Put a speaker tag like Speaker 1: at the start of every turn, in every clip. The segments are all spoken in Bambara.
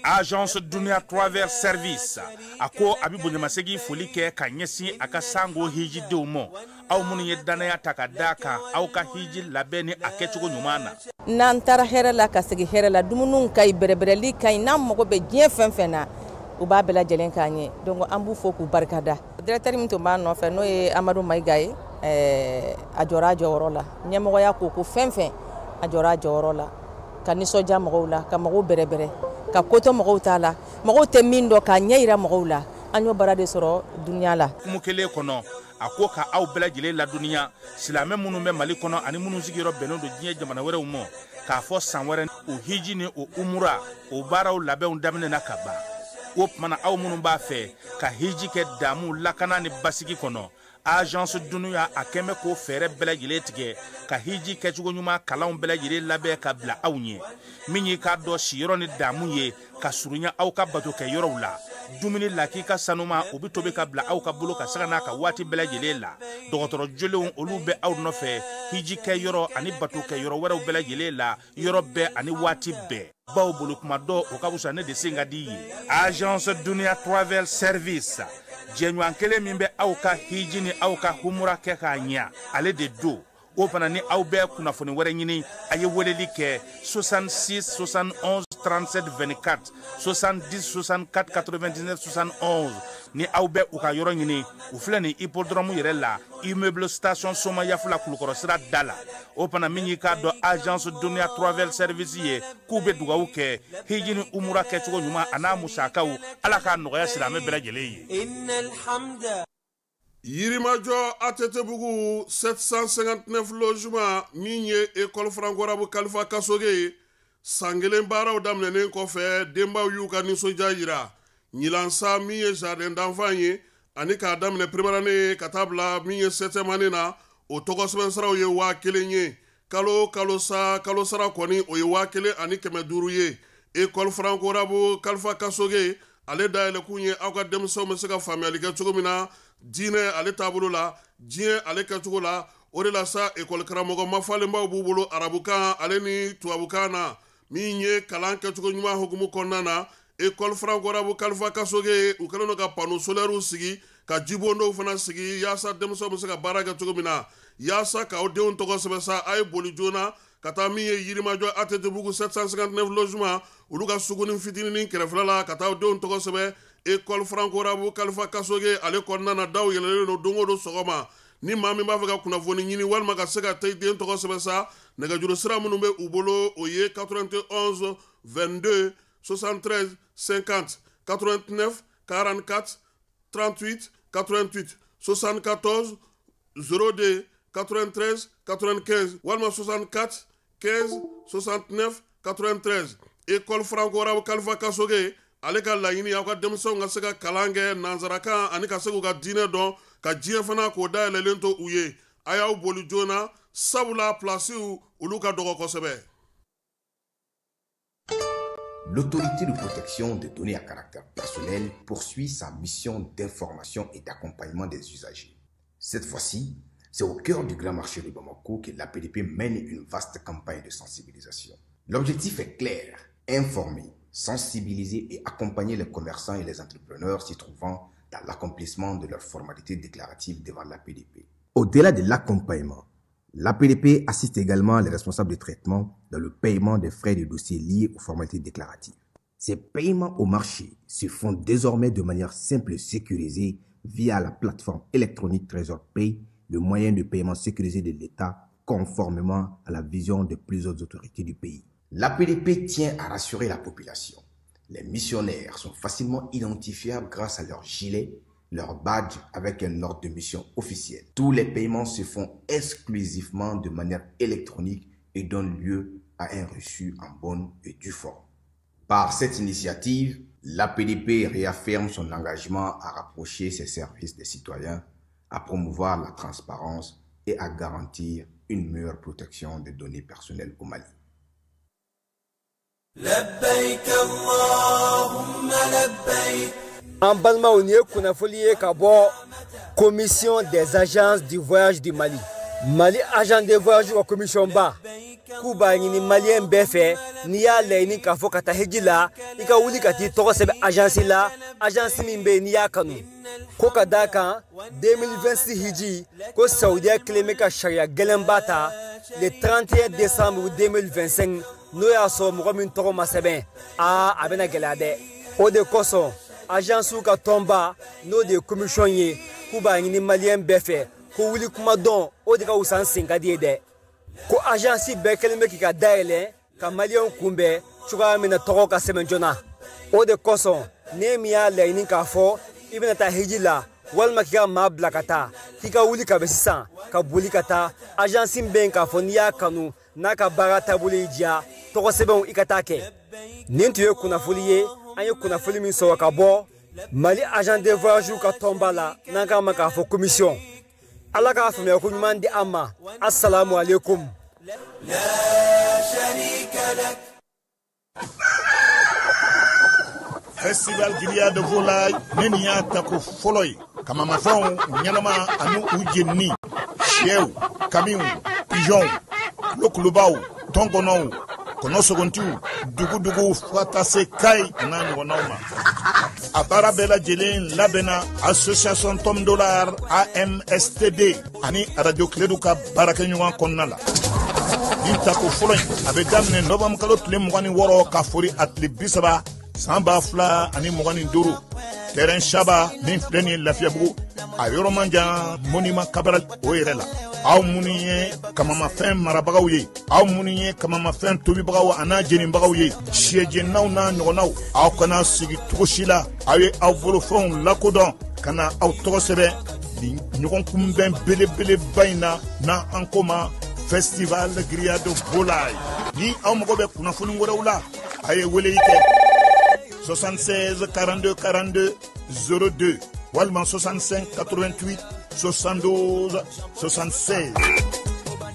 Speaker 1: Agence Dunia Travel Service a ko a bɛ bonyamasegin foli kɛ ka ɲɛsin a ka sango hijidenw ma, aw minnu ye danaya ta ka d'a kan aw ka hiji labɛn ni a kɛcogo ɲuman na.
Speaker 2: N'an taara hɛrɛ la ka segin hɛrɛ la, dumuniw ka ɲi, bɛrɛbɛrɛli ka ɲi, n'an mago bɛ diɲɛ fɛn fɛn na, u b'a bɛɛ lajɛlen k'an ye. Donc an b'u fo k'u barikada. Directeur min tun b'a nɔfɛ, n'o ye Amadu Mayiga ye, a jɔra a jɔyɔrɔ la. Ɲɛmɔgɔya ko fɛn fɛn, a jɔra a jɔyɔrɔ la, ka nisɔndiya mɔgɔw la, ka mɔgɔw bɛrɛbɛrɛ, ka kotɔ mɔgɔw t'a la, mɔgɔw tɛ min dɔn k'a ɲɛ yira mɔgɔw la. An y'o baara de sɔrɔ dunuya la.
Speaker 1: Hukumu kelen kɔnɔ, a ko ka aw bɛɛ lajɛlen ladɔnniya, silamɛ minnu bɛ Mali kɔnɔ ani minnu sigiyɔrɔ bɛnnen don diɲɛ jamana wɛrɛw ma, k'a fɔ san wɛrɛ o hiji ni o umura o baaraw labɛnw daminɛna ka ban. O tuma na, aw minnu b'a fɛ ka hiji kɛ damu, lakana ni basigi kɔnɔ, Agence Dunuya a kɛn bɛ k'o fɛɛrɛ bɛɛ lajɛlen tigɛ ka hiji kɛcogo ɲuman kalanw bɛɛ lajɛlen labɛn ka bila aw ɲɛ. Min y'i k'a dɔn siyɔrɔ ni damu ye ka surunya aw ka bato kɛ yɔrɔw la, dumuni lakika sanuma o bɛ tobi ka bila aw ka bolo ka saga n'a ka waati bɛɛ lajɛlen la. Dɔgɔtɔrɔ jolenw olu bɛ aw nɔfɛ hiji kɛ yɔrɔ ani bato kɛ yɔrɔ wɛrɛw bɛɛ lajɛlen la, yɔrɔ bɛɛ ani waati bɛɛ. Baw bolo kuma dɔ o ka fisa ne de sen ka di ye. Agence Dunia Travel Service, jɛɲɔgɔn kelen min bɛ aw ka hiji ni aw ka humura kɛ k'a ɲɛ, ale de don. O fana ni aw bɛ kunnafoni wɛrɛ ɲini, a ye weleli kɛ 66 71 37 24, 70 64 99 71. Ni aw bɛ u ka yɔrɔ ɲini, u filɛ nin hippodrome yɛrɛ la, immeuble station Somayafula, Kulukɔrɔ sira da la. O fana min y'i k'a dɔn Agence Dunia Travel Service ye, k'u bɛ dugawu kɛ hiji ni umura kɛcogo ɲuman a n'a musakaw, Ala k'a nɔgɔya silamɛ bɛɛ lajɛlen ye.
Speaker 3: Yirimajɔ ATT-bugu 759 logement, min ye école franco-arabe Kalifa Kasoge ye, san kelen baaraw daminɛnen kɔfɛ, denbaw y'u ka nisɔndiya yira. Ɲinan sa, min ye jardin d'enfant ye ani k'a daminɛ première année ka taa bila min ye septième année na, o tɔgɔ sɛbɛn siraw ye 1000 ye kalo kalo sa. Kalo sara kɔni, o ye 1500 ye. École franco-arabe Kalifa Kasoge ale dayɛlɛkun ye aw ka denmisɛnw bɛ se ka faamuyali kɛ cogo min na diinɛ ale taabolo la, diɲɛ ale kɛcogo la. O de la sa, ekɔli karamɔgɔ mafalenbaw b'u bolo arabukan ale ni tubabukan na. Min ye kalan kɛcogo ɲuman hukumu kɔnɔna na, école franco-arabe Kalifa Kasoge, u kɛlen don ka panneau solaires sigi, ka jibondow fana sigi, yaasa denmisɛnw bɛ se ka baara kɛ cogo min na. Yaasa k'aw denw tɔgɔ sɛbɛn sa, a ye boli joona ka taa min ye Yirimajɔ ATT-bugu 759 logement, olu ka suguni fitininin kɛrɛfɛla la, ka taa aw denw tɔgɔ sɛbɛn école franco-arabe Kalifa Kasoge ale kɔnɔna na. Daw yɛlɛlen don don o don sɔgɔma. Ni maa min b'a fɛ ka kunnafoni ɲini walima ka se ka taa i den tɔgɔ sɛbɛn sa, nɛgɛjuru sira minnu bɛ u bolo, o ye 91 22 73 50, 89 44 38 88, 74 02 93 95 walima 64 15 69 93. École franco-arabe Kalifa Kasoge ale ka laɲini, aw ka denmisɛnw ka se ka kalan kɛ nanzarakan ani ka se k'u ka diinɛ dɔn, ka diɲɛ fana k'o dayɛlɛlen to u ye. A y'aw boli joona, sabula pilasiw olu ka dɔgɔ kosɛbɛ.
Speaker 4: L'autorité de protection des données à caractère personnel poursuit sa mission d'information et d'accompagnement des usagers. Cette fois-ci, c'est au cœur du grand marché de Bamako que l'APDP mène une vaste campagne de sensibilisation. L'objectif est clair, informer, sensibiliser et accompagner les commerçants et les entrepreneurs s'y trouvant dans l'accomplissement de leurs formalités déclaratives devant l'APDP. Au-delà de l'accompagnement, l'APDP assiste également les responsables de traitement dans le paiement des frais de dossier liés aux formalités déclaratives. Ces paiements au marché se font désormais de manière simple et sécurisée via la plateforme électronique Trésor Pay, le moyen de paiement sécurisé de l'État, conformément à la vision de plusieurs autorités du pays. L'APDP tient à rassurer la population. Les missionnaires sont facilement identifiables grâce à leur gilet, leur badge avec un ordre de mission officiel. Tous les paiements se font exclusivement de manière électronique et donnent lieu à un reçu en bonne et due forme. Par cette initiative, l'APDP réaffirme son engagement à rapprocher ses services des citoyens, à promouvoir la transparence et à garantir une meilleure protection des données personnelles au Mali.
Speaker 5: لبيك اللهم لبيك.
Speaker 6: An balimaw, nin ye kunnafoli ye ka bɔ Commission des agences du voyage du Mali, Mali agent de voyage ka commission ba. K'u b'a ɲini maliyɛn bɛɛ fɛ, n'i y'a laɲini k'a fɔ ka taa hiji la, i ka wuli ka t'i tɔgɔ sɛbɛn agence la, agence min bɛ yen n'i y'a kanu. Ko ka d'a kan 2026 hiji, ko Saudiya kelen bɛ ka sariya gɛlɛnba ta le 31 décembre 2025, n'o y'a sɔrɔ mɔgɔ min tɔgɔ ma sɛbɛn, aa a bɛna gɛlɛya dɛ. O de kosɔn agence ka tɔnba, n'o de ye commission ye, k'u b'a ɲini maliyɛn bɛɛ fɛ ko wuli kuma dɔn, o de ka wusa n sen ka di ye dɛ. Ko agence bɛɛ kɛlen bɛ k'i ka dayɛlɛ ka maliyɛnw kunbɛn cogoya min na tɔgɔ ka sɛbɛn joona. O de kosɔn ne min y'a laɲini k'a fɔ i bɛna taa hiji la walima k'i ka maa bila ka taa, k'i ka wuli ka bɛ sisan ka boli ka taa agence min bɛ yen k'a fɔ n'i y'a kanu n'a ka baara taabolo y'i diya, tɔgɔ sɛbɛnw i ka taa kɛ. Nin tun ye kunnafoli ye, an ye kunnafoli min sɔrɔ ka bɔ Mali agent de voyage ka tɔnba la, n'an k'a ma k'a fɔ commission. Ala k'a faamuya ko ɲuman di an ma. Assalamu alaikum.
Speaker 1: Festival Grillade de Volaille, ne nin y'a tako fɔlɔ ye. Kamamafɛnw ɲɛnama ani u jenini, sɛw, kamiw, pigeonw, kulokulubaw, tɔnkɔnɔw, kɔnɔ sogontiw, dugudugu fo ka taa se Kayi n'a ɲɔgɔnnaw ma. A baara bɛɛ lajɛlen labɛnna association Tom Dollar AMSTD ani radio Kiledu ka baarakɛɲɔgɔn kɔnɔna la. Nin tako fɔlɔ in, a bɛ daminɛ novembre kalo tile 26 ka fori a tile 30 san 2025, terrain Saba min filɛ nin ye Lafiyabugu, a yɔrɔ man jan monument Cabral o yɛrɛ la. Aw minnu ye kamamafɛn marabagaw ye, aw minnu ye kamamafɛn tobibagaw a n'a jenibagaw ye, sɛjeninaw n'a ɲɔgɔnnaw, aw kana sigi cogo si la, aw ye aw bolofɛnw lakodɔn ka na aw tɔgɔ sɛbɛn nin ɲɔgɔn kunbɛn belebeleba in na, n'an ko ma Festival Grillade de Volaille. Ni aw mago bɛ kunnafoni wɛrɛw la, a ye weleli kɛ 76 42 42 02 walima 65 88 72 76.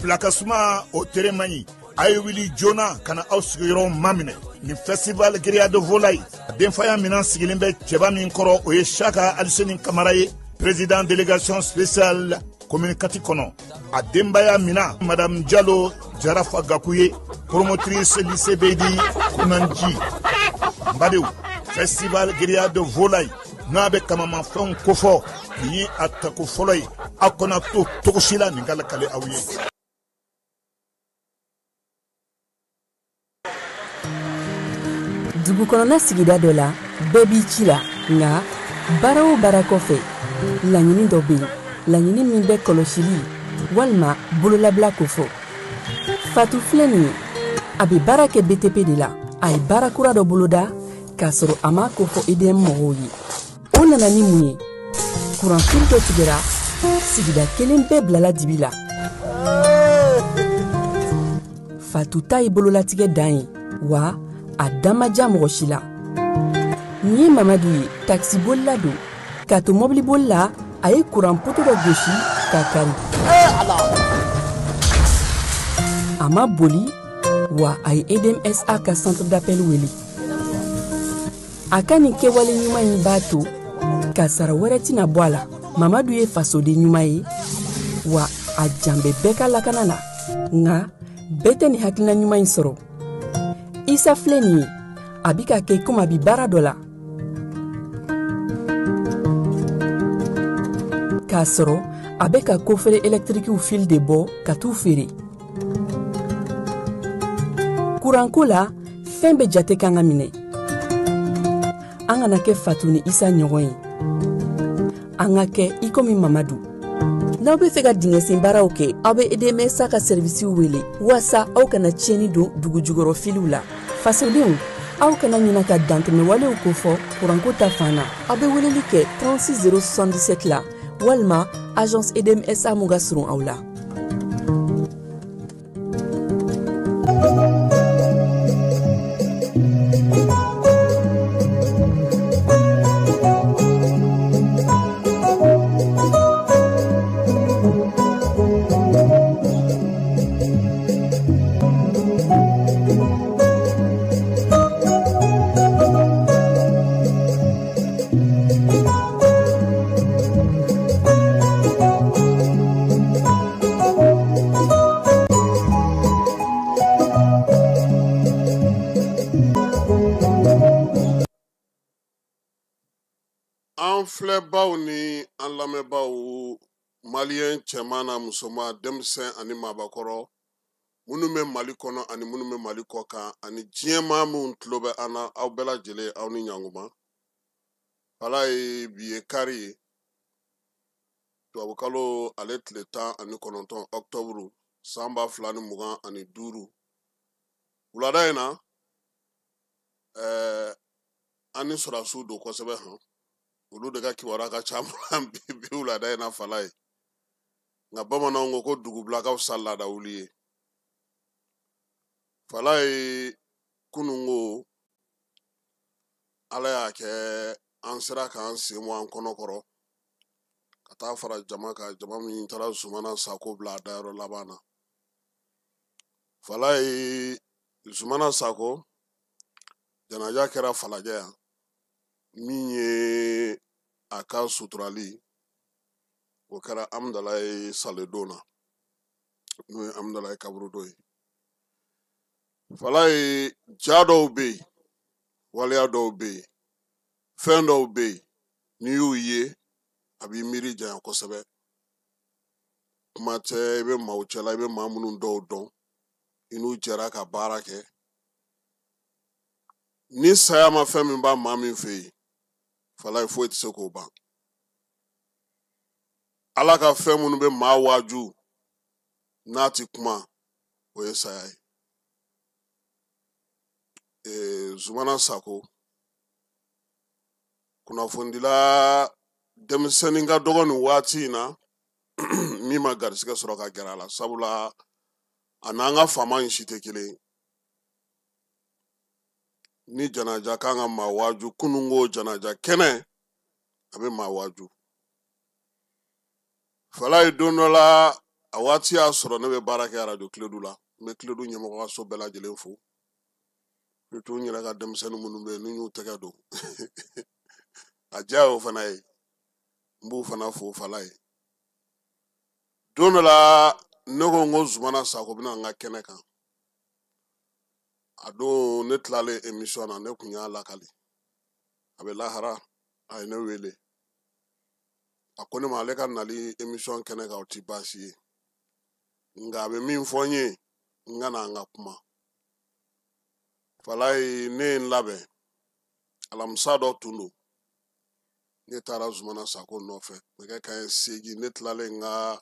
Speaker 1: Bilakasuma o tere man ɲi, a ye wuli joona ka na aw sigiyɔrɔw maminɛ nin Festival Grillade de Volaille. Denfaya minan sigilen bɛ cɛba min kɔrɔ, o ye Saka Aliseni Kamara ye, président délégation spéciale commune 4 kɔnɔ. A denbaya mina madame Jalo Jarafa Gaku ye, promotrice lycée Beydi Kunanji. N badenw, Festival Grillade de Volaille n'a bɛ kamamafɛnw kofɔ, nin ye a tako fɔlɔ ye, aw kana to cogo si la nin ka lakale aw ye.
Speaker 7: Dugu kɔnɔna sigida dɔ la, bɛɛ b'i ci la, nka baara o baara kɔfɛ, laɲini dɔ bɛ yen, laɲini min bɛ kɔlɔsili walima bololabila kofɔ. Fatu filɛ nin ye, a bɛ baara kɛ BTP de la. A ye baara kura dɔ boloda k'a sɔrɔ a m'a kofɔ EDM mɔgɔw ye. O nana ni mun ye? Kuranfili dɔ tigɛra, sigida kelen bɛɛ bilala dibi la. Fatu ta ye bololatigɛ dan ye, wa a da ma diya mɔgɔ si la. Nin ye Mamadu ye, takisibolila don. K'a to mɔbiliboli la, a ye kuran poto dɔ gosi k'a kari. A ma boli, wa a ye EDMSA ka centre d'appel wele. A ka nin kɛwale ɲuman in b'a to kasara wɛrɛ tɛna bɔ a la. Mamadu ye fasoden ɲuman ye, wa a jan bɛ bɛɛ ka lakana la. Nka bɛɛ tɛ nin hakilina ɲuman in sɔrɔ. Isa filɛ nin ye, a bi ka kɛ komi a bi baara dɔ la, k'a sɔrɔ a bɛ ka kofere ɛlɛtirikiw fil de bɔ ka t'u feere. Kuranko la, fɛn bɛɛ jate kan ka minɛ. An kana kɛ Fatu ni Isa ɲɔgɔn ye, an ka kɛ i komi Mamadu. N'aw bɛ fɛ ka dingɛsen baaraw kɛ, aw bɛ EDMSA ka sɛrivisiw wele waasa aw kana tiɲɛni don dugu jukɔrɔ filiw la. Fasodenw, aw kana ɲina ka dantɛmɛwalew kofɔ kuranko ta fan na. Aw bɛ weleli kɛ 36 077 la walima agence EDMSA mun ka surun aw la.
Speaker 3: An filɛbaw ni an lamɛnbaw, maliyɛn cɛman na musoman, denmisɛn ani maabakɔrɔ, minnu bɛ Mali kɔnɔ ani minnu bɛ Mali kɔ kan, ani diɲɛ maa minnu tulo bɛ an na, aw bɛɛ lajɛlen, aw ni ɲankuma. Walayi, bi ye kari ye, tubabukalo ale tile 19 ɔkutɔburu san 2025. Wulada in na, an ni sɔrɔdasiw don kosɛbɛ han, olu de ka kibaruya ka ca bi bi wulada in na fala ye. Nka bamananw ko ko dugubila ka fisa laada wuli ye. Fala ye, kununko Ala y'a kɛ an sera k'an sen bɔ an kɔnɔ kɔrɔ ka taa fara jama kan, jama min taara Zumana Sako bila a dayɔrɔ laban na. Fala ye, Zumana Sako janaja kɛra Falajɛ yan, min ye a ka suturali o kɛra Amudalayi saledon na, n'o ye Amudalayi kaburudo ye. Fala ye, ja dɔw bɛ yen, waleya dɔw bɛ yen, fɛn dɔw bɛ yen, n'i y'u ye a b'i miiri janya kosɛbɛ. Kuma tɛ i bɛ maaw cɛla, i bɛ maa minnu dɔw dɔn, i n'u jɛra ka baara kɛ. Ni saya ma fɛn min ban maa min fɛ yen, falaye, foyi tɛ se k'o ban. Ala ka fɛn minnu bɛ maa waaju n'a ti kuma, o ye saya ye. Zumana Sako, kunnafonidila denmisɛnnin ka dɔgɔ nin waati in na min ma garisigɛ sɔrɔ ka gɛrɛ a la, sabula a n'an ka faama in si tɛ kelen ye. Ni janaja kan ka maa waaju, kununko janaja kɛnɛ a bɛ maa waaju. Fala ye, don dɔ la, a waati y'a sɔrɔ ne bɛ baara kɛ arajo Kiledu la. N bɛ Kiledu ɲɛmɔgɔ ka so bɛɛ lajɛlen fo, surtout n yɛrɛ ka denmisɛnnin minnu bɛ yen n'u y'u tɛgɛ don a diya y'o fana ye, n b'u fana fo. Fala ye, don dɔ la ne ko n ko Zumana Sako bɛna n ka kɛnɛ kan. A don ne tilalen émission na, ne kun y'a lakali a bɛ lahara. A ye ne wele, a ko ne ma ale ka nali émission kɛnɛ kan, o ti baasi ye, nka a bɛ min fɔ n ye, n ka na an ka kuma. Falaye, ne ye n labɛn, alamisa dɔ tun don, ne taara Zumana Sako nɔfɛ nɛgɛ kanɲɛ 8. Ne tilalen n ka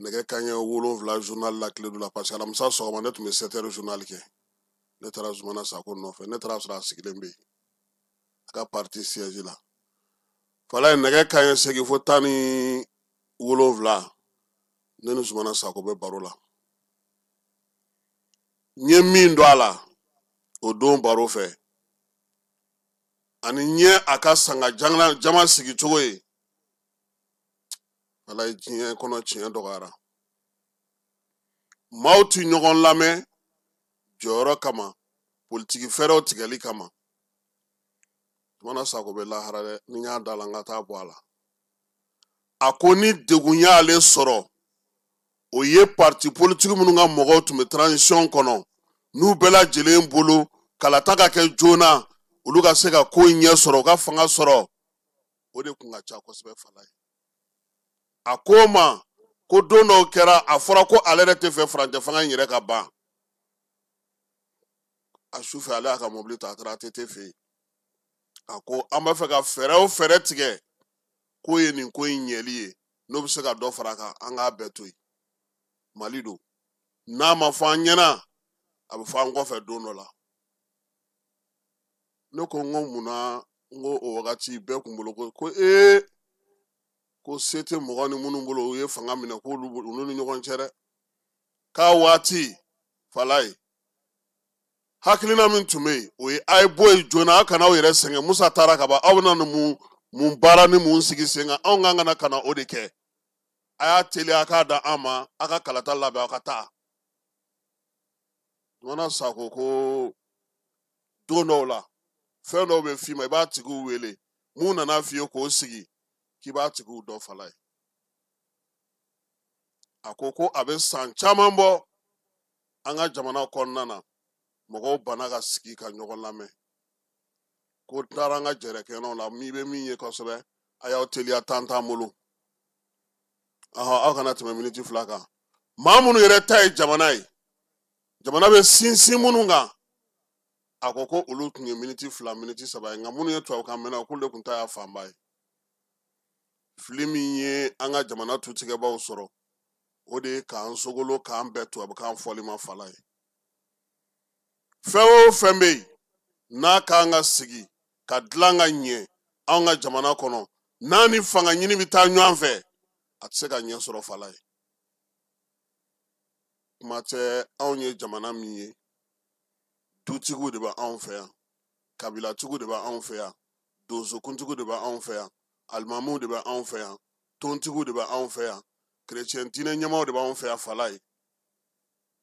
Speaker 3: nɛgɛ kanɲɛ 7 journal la Kiledu la, parce que alamisa sɔgɔma ne tun bɛ 7 heures journal kɛ. Ne taara Zumana Sako nɔfɛ, ne taara sɔrɔ a sigilen bɛ yen a ka parti siège la. Falaye, nɛgɛ kanɲɛ 8 fo 17, ne ni Zumana Sako bɛ baro la. N ye min don a la o don baro fɛ, ani n ye a ka sanga jama sigi cogo ye, falaye, diɲɛ kɔnɔ tiɲɛ dɔgɔyara, maaw ti ɲɔgɔn lamɛn jɔyɔrɔ kama, politiki fɛɛrɛw tigɛli kama. Zumana Sako bɛ lahara dɛ, ni n y'a da la n ka taa bɔ a la. A ko ni degun y'ale sɔrɔ, o ye parti politique minnu ka mɔgɔw tun bɛ transition kɔnɔ, n'u bɛɛ lajɛlen bolo kalata ka kɛ joona, olu ka se ka ko in ɲɛ sɔrɔ, u ka fanga sɔrɔ, o de kun ka ca kosɛbɛ. Fala ye, a ko ma ko don dɔw kɛra, a fɔra ko ale yɛrɛ tɛ fɛ furancɛ fanga in yɛrɛ ka ban. A su fɛ, ale y'a ka mobili ta, a taara ATT fɛ yen. A ko an b'a fɛ ka fɛɛrɛ o fɛɛrɛ tigɛ k'o ye nin ko in ɲɛli ye, n'o bɛ se ka dɔ fara a kan, an k'a bɛɛ to yen. Mali don, n'a ma fɔ an ɲɛna, a bɛ fɔ an kɔfɛ don dɔ la. Ne ko n ko munna? N ko o wagati bɛɛ kun bolo ko ee, ko se tɛ mɔgɔ ni minnu bolo, u ye fanga minɛ, k'olu olu ni ɲɔgɔn cɛ dɛ. K'a waati, falaye, hakilina min tun bɛ yen, o ye a ye bɔ yen joona, a kana aw yɛrɛ sɛgɛn. Musa taara ka ban, aw bɛna ni mun baara ni mun sigi sen kan? Anw kan ka na o de kɛ. A y'a teliya a k'a da an ma, a ka kalata labɛn, aw ka taa. Zumana Sako ko don dɔw la, fɛn dɔw bɛ f'i ma, i b'a tigiw wele, mun nana f'i ye k'o sigi k'i b'a tigiw dɔn. Fala ye, a ko ko a bɛ san caman bɔ an ka jamana kɔnɔna na. Mɔgɔw banna ka sigi ka ɲɔgɔn lamɛn. Ko taara an ka jɛrɛkɛnɛw la, min bɛ min ye kosɛbɛ, a y'aw teliya tan t'an bolo. Ɔhɔn, aw kana tɛmɛ miniti 2 kan. Maa minnu yɛrɛ ta ye jamana ye, jamana bɛ sinsin minnu kan, a ko ko olu tun ye miniti 2, miniti 3 ye, nka minnu ye tubabukan mɛnna, k'olu de tun ta y'a fanba ye. Fili min ye an ka jamana tutigɛbaw sɔrɔ, o de ye k'an sogolo k'an bɛn tubabukan fɔli ma fala ye. Fɛn o fɛn bɛ yen n'a k'an ka sigi ka dilan ka ɲɛ anw ka jamana kɔnɔ, n'a ni fanga ɲini bɛ taa ɲɔgɔn fɛ, a tɛ se ka ɲɛ sɔrɔ fala ye. Kuma tɛ anw ye jamana min ye, dutigiw de bɛ anw fɛ yan, kabilatigiw de bɛ anw fɛ yan, donsokuntigiw de bɛ anw fɛ yan, alimamiw de bɛ anw fɛ yan, tontigiw de bɛ anw fɛ yan, kerecɛn diinɛ ɲɛmaaw de b'anw fɛ yan fala ye.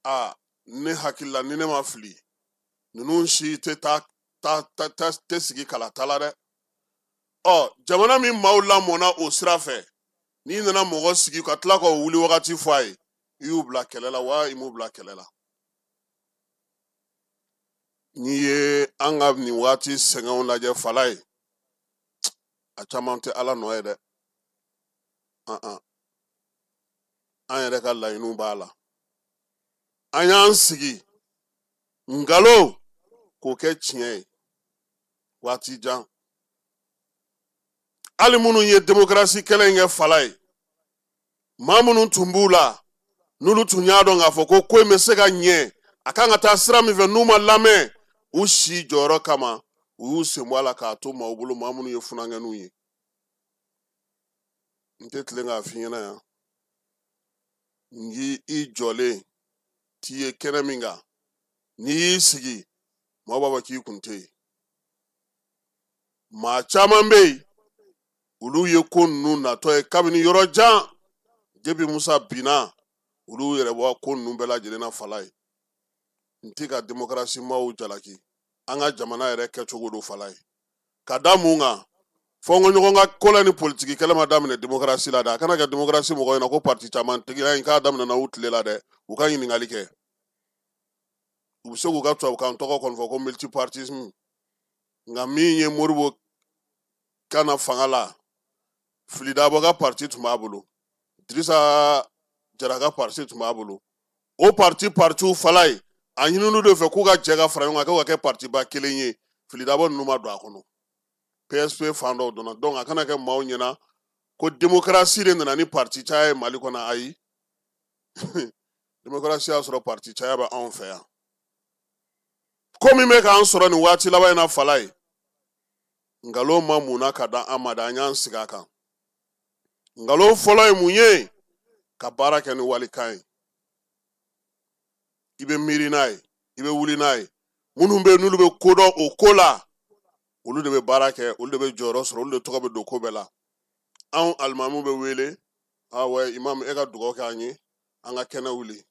Speaker 3: Aa, ne hakili la, ni ne ma fili, ninnu si tɛ taa tɛ sigi kalata la dɛ. Ɔ, jamana min maaw lamɔna o sira fɛ, n'i nana mɔgɔ sigi ka tila k'o wuli wagati fɔ a ye, i y'u bila kɛlɛ la wa i m'u bila kɛlɛ la. N'i ye an ka nin waati sɛgɛnw lajɛ fala ye, a caman tɛ Ala nɔ ye dɛ. An yɛrɛ ka laɲiniw b'a la. An y'an sigi nkalon k'o kɛ tiɲɛ ye waati jan. Hali minnu ye demokarasi kɛlɛ in kɛ fala ye, maa minnu tun b'u la, n'olu tun y'a dɔn k'a fɔ ko ko in bɛ se ka ɲɛ, a kan ka taa sira min fɛ, n'u ma lamɛn u si jɔyɔrɔ kama, u y'u sen bɔ a la k'a to maaw bolo, maa minnu ye funankɛninw ye. N tɛ tilen k'a f'i ɲɛna yan, n k'i jɔlen t'i ye kɛnɛ min kan, n'i y'i sigi, maaw b'a fɔ k'i kun tɛ yen. Maa caman bɛ yen, olu ye ko ninnu natɔ ye kabini yɔrɔ jan. Jebi Musa binna, olu yɛrɛ bɔ ko ninnu bɛɛ lajɛlen na fala ye. N tɛ ka demokarasi maaw jalaki, an ka jamana yɛrɛ kɛcogo don fala ye. Ka da mun kan, fɔ n ko ɲɔgɔn ka ko la ni politiki kɛlɛ ma daminɛ demokarasi la dɛ. A kana kɛ demokarasi mɔgɔ ɲɛna ko parti caman tigiya in k'a daminɛna u tile la dɛ. U ka ɲininkali kɛ, u bɛ se k'u ka tubabukan tɔgɔ kɔni fɔ ko multipartisme, nka min ye Modibo kana fanga la, Fili Dabo ka parti tun b'a bolo, Dirisa Jara ka parti tun b'a bolo. O parti partiw fala ye, a ɲininiw de fɛ k'u ka jɛ ka fara ɲɔgɔn kan, k'u ka kɛ partiba kelen ye. Fili Dabo ninnu ma don a kɔnɔ, PSP fan dɔw donna. Donc a kana kɛ maaw ɲɛna ko démocratie de nana ni parti caya ye Mali kɔnɔ. Ayi, démocratie y'a sɔrɔ parti caya bɛ anw fɛ yan. Ko min bɛ k'an sɔrɔ nin waati laban in na fala ye, nkalon ma mun na ka da an ma dɛ, an y'an sigi a kan. Nkalon fɔlɔ ye mun ye? Ka baara kɛ ni walikan ye. I bɛ miiri n'a ye, i bɛ wuli n'a ye. Minnu bɛ yen n'olu bɛ ko dɔn o ko la, olu de bɛ baara kɛ, olu de bɛ jɔyɔrɔ sɔrɔ, olu de tɔgɔ bɛ don ko bɛɛ la. Anw alimamu bɛ wele, awɔ imamu, e ka dugawu kɛ an ye, an ka kɛnɛ wuli.